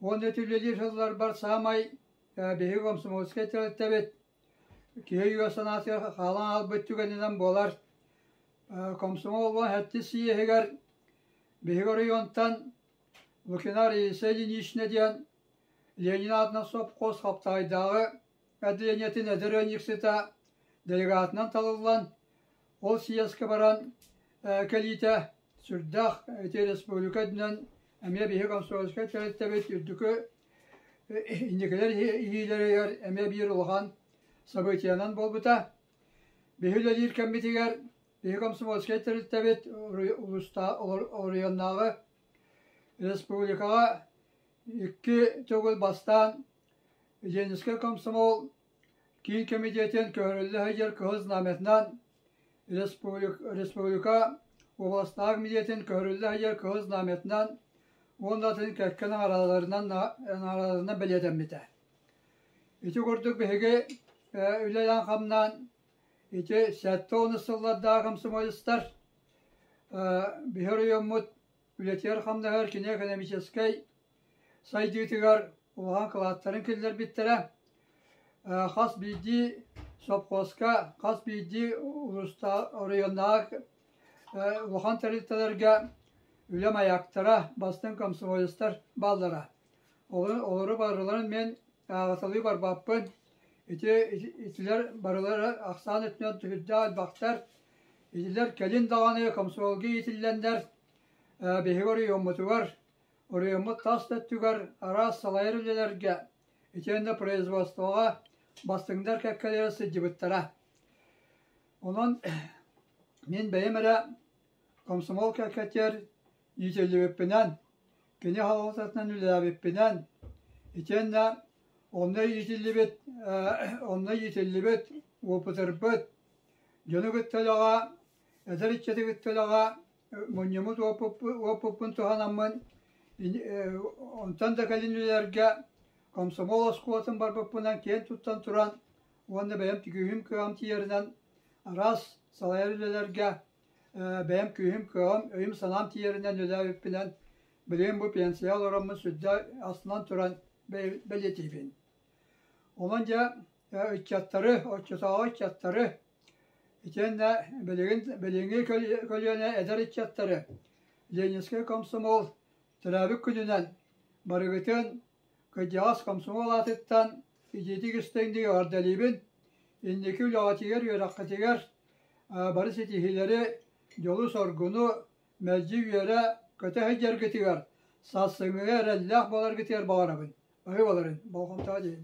Уонна ити үлэлиир сылларбар саамай биһиги комсомольскай тэрилтэбит киһи өйүгэр санаатыгар хаалан хаалбыт түгэнинэн буолар. Комсомол уон сэттис съеһигэр биһиги оройуонтан Лукина Раиса Ильинична диэн Ленин аатынан сопхуос Хаптаҕайдааҕы отделениетын эдэр ыанньыксыта делегатынан талыллан, ол съезкэ баран кэлиитэ сүрдээх ити республика үрдүнэн эмиэ биһиги комсомольскай тэрилтэбит үрдүкү инникилэр иһиилэригэр эмиэ биир улахан событиенан буолбута. Биһи үлэлиир кэммитигэр биһи комсомольскай тэрилтэбит оройуоннааҕы республикаҕа икки төгүл бастаан Ленинскэй комсомол киин кэмитиэтин көһөрүллэ сылдьар кыһыл знамятынан республика областаах комитетин көһөрүллэ сылдьар кыһыл знамятынан уонна атын кэккэ наҕараадаларынан бэлиэтэммитэ. Ити курдук биһиги үлэлээн-хамнаан ити 70 сыллардаах комсомолецтар биһи оройуоммут үлэтигэр-хамнаһыгар кини экономическай сайдыытыгар улахан кылааттарын киллэрбиттэрэ. Хас биирдии сопхуоска, хас биирдии оройуоннааҕы улахан тэрилтэлэргэ үлэ маяктара, бастыҥ комсомолецтар бааллара. Олору барыларын мен ааҕаталыы барбаппын. Ити итилэр барылара ахсаан өттүнэн түһүрдээх элбэхтэр. Итилэр кэлин даҕаны комсомолга иитиллэннэр биһиги оройуоммутугар, оройуоммут тас да өттүгэр араас салайар үлэлэргэ. итиэннэ производствоҕа бастыҥнар кэккэлэрэ сылдьыбыттара. Онон мин бэйэм эрэ комсомол кэккэтигэр иитиллибиппинэн, кини салалтатынан үлэлээбиппинэн, итиэннэ онно иитиллибит онно иитиллибит опытырбыт дьону кытта үлэҕэ, эдэр ыччаты кытта үлэҕэ мунньуммут уоппуппун туһанаммын онтон да кэлин үлэлэргэ комсомол оскуолатын барбыппынан киэн туттан туран уонна бэйэм күүһүм-кыаҕым тиийэринэн араас салайар үлэлэргэ бэйэм күүһүм-кыаҕым, өйүм-санаам тиийэринэн үлэлээбиппинэн билигин бу пенсия олороммун сүрдээх астынан туран бэлиэтиибин. Онон дьэ ыччаттары, оччотооҕу ыччаттары итиэннэ билигин билиҥҥи көлүөнэ эдэр ыччаттары Ленинскэй комсомол төрөөбүт күнүнэн барыгытын кырдьаҕас комсомол аатыттан итиитик истиҥник эҕэрдэлиибин, инники үлэҕитигэр, үөрэххитигэр бары ситиһиилэри, дьолу-соргуну мэлдьи үөрэ көтө сылдьаргытыгар, сарсыҥҥыга эрэллээх буоларгытыгар баҕарабын. Баһыы баларын, болҕомтоҕо диэн.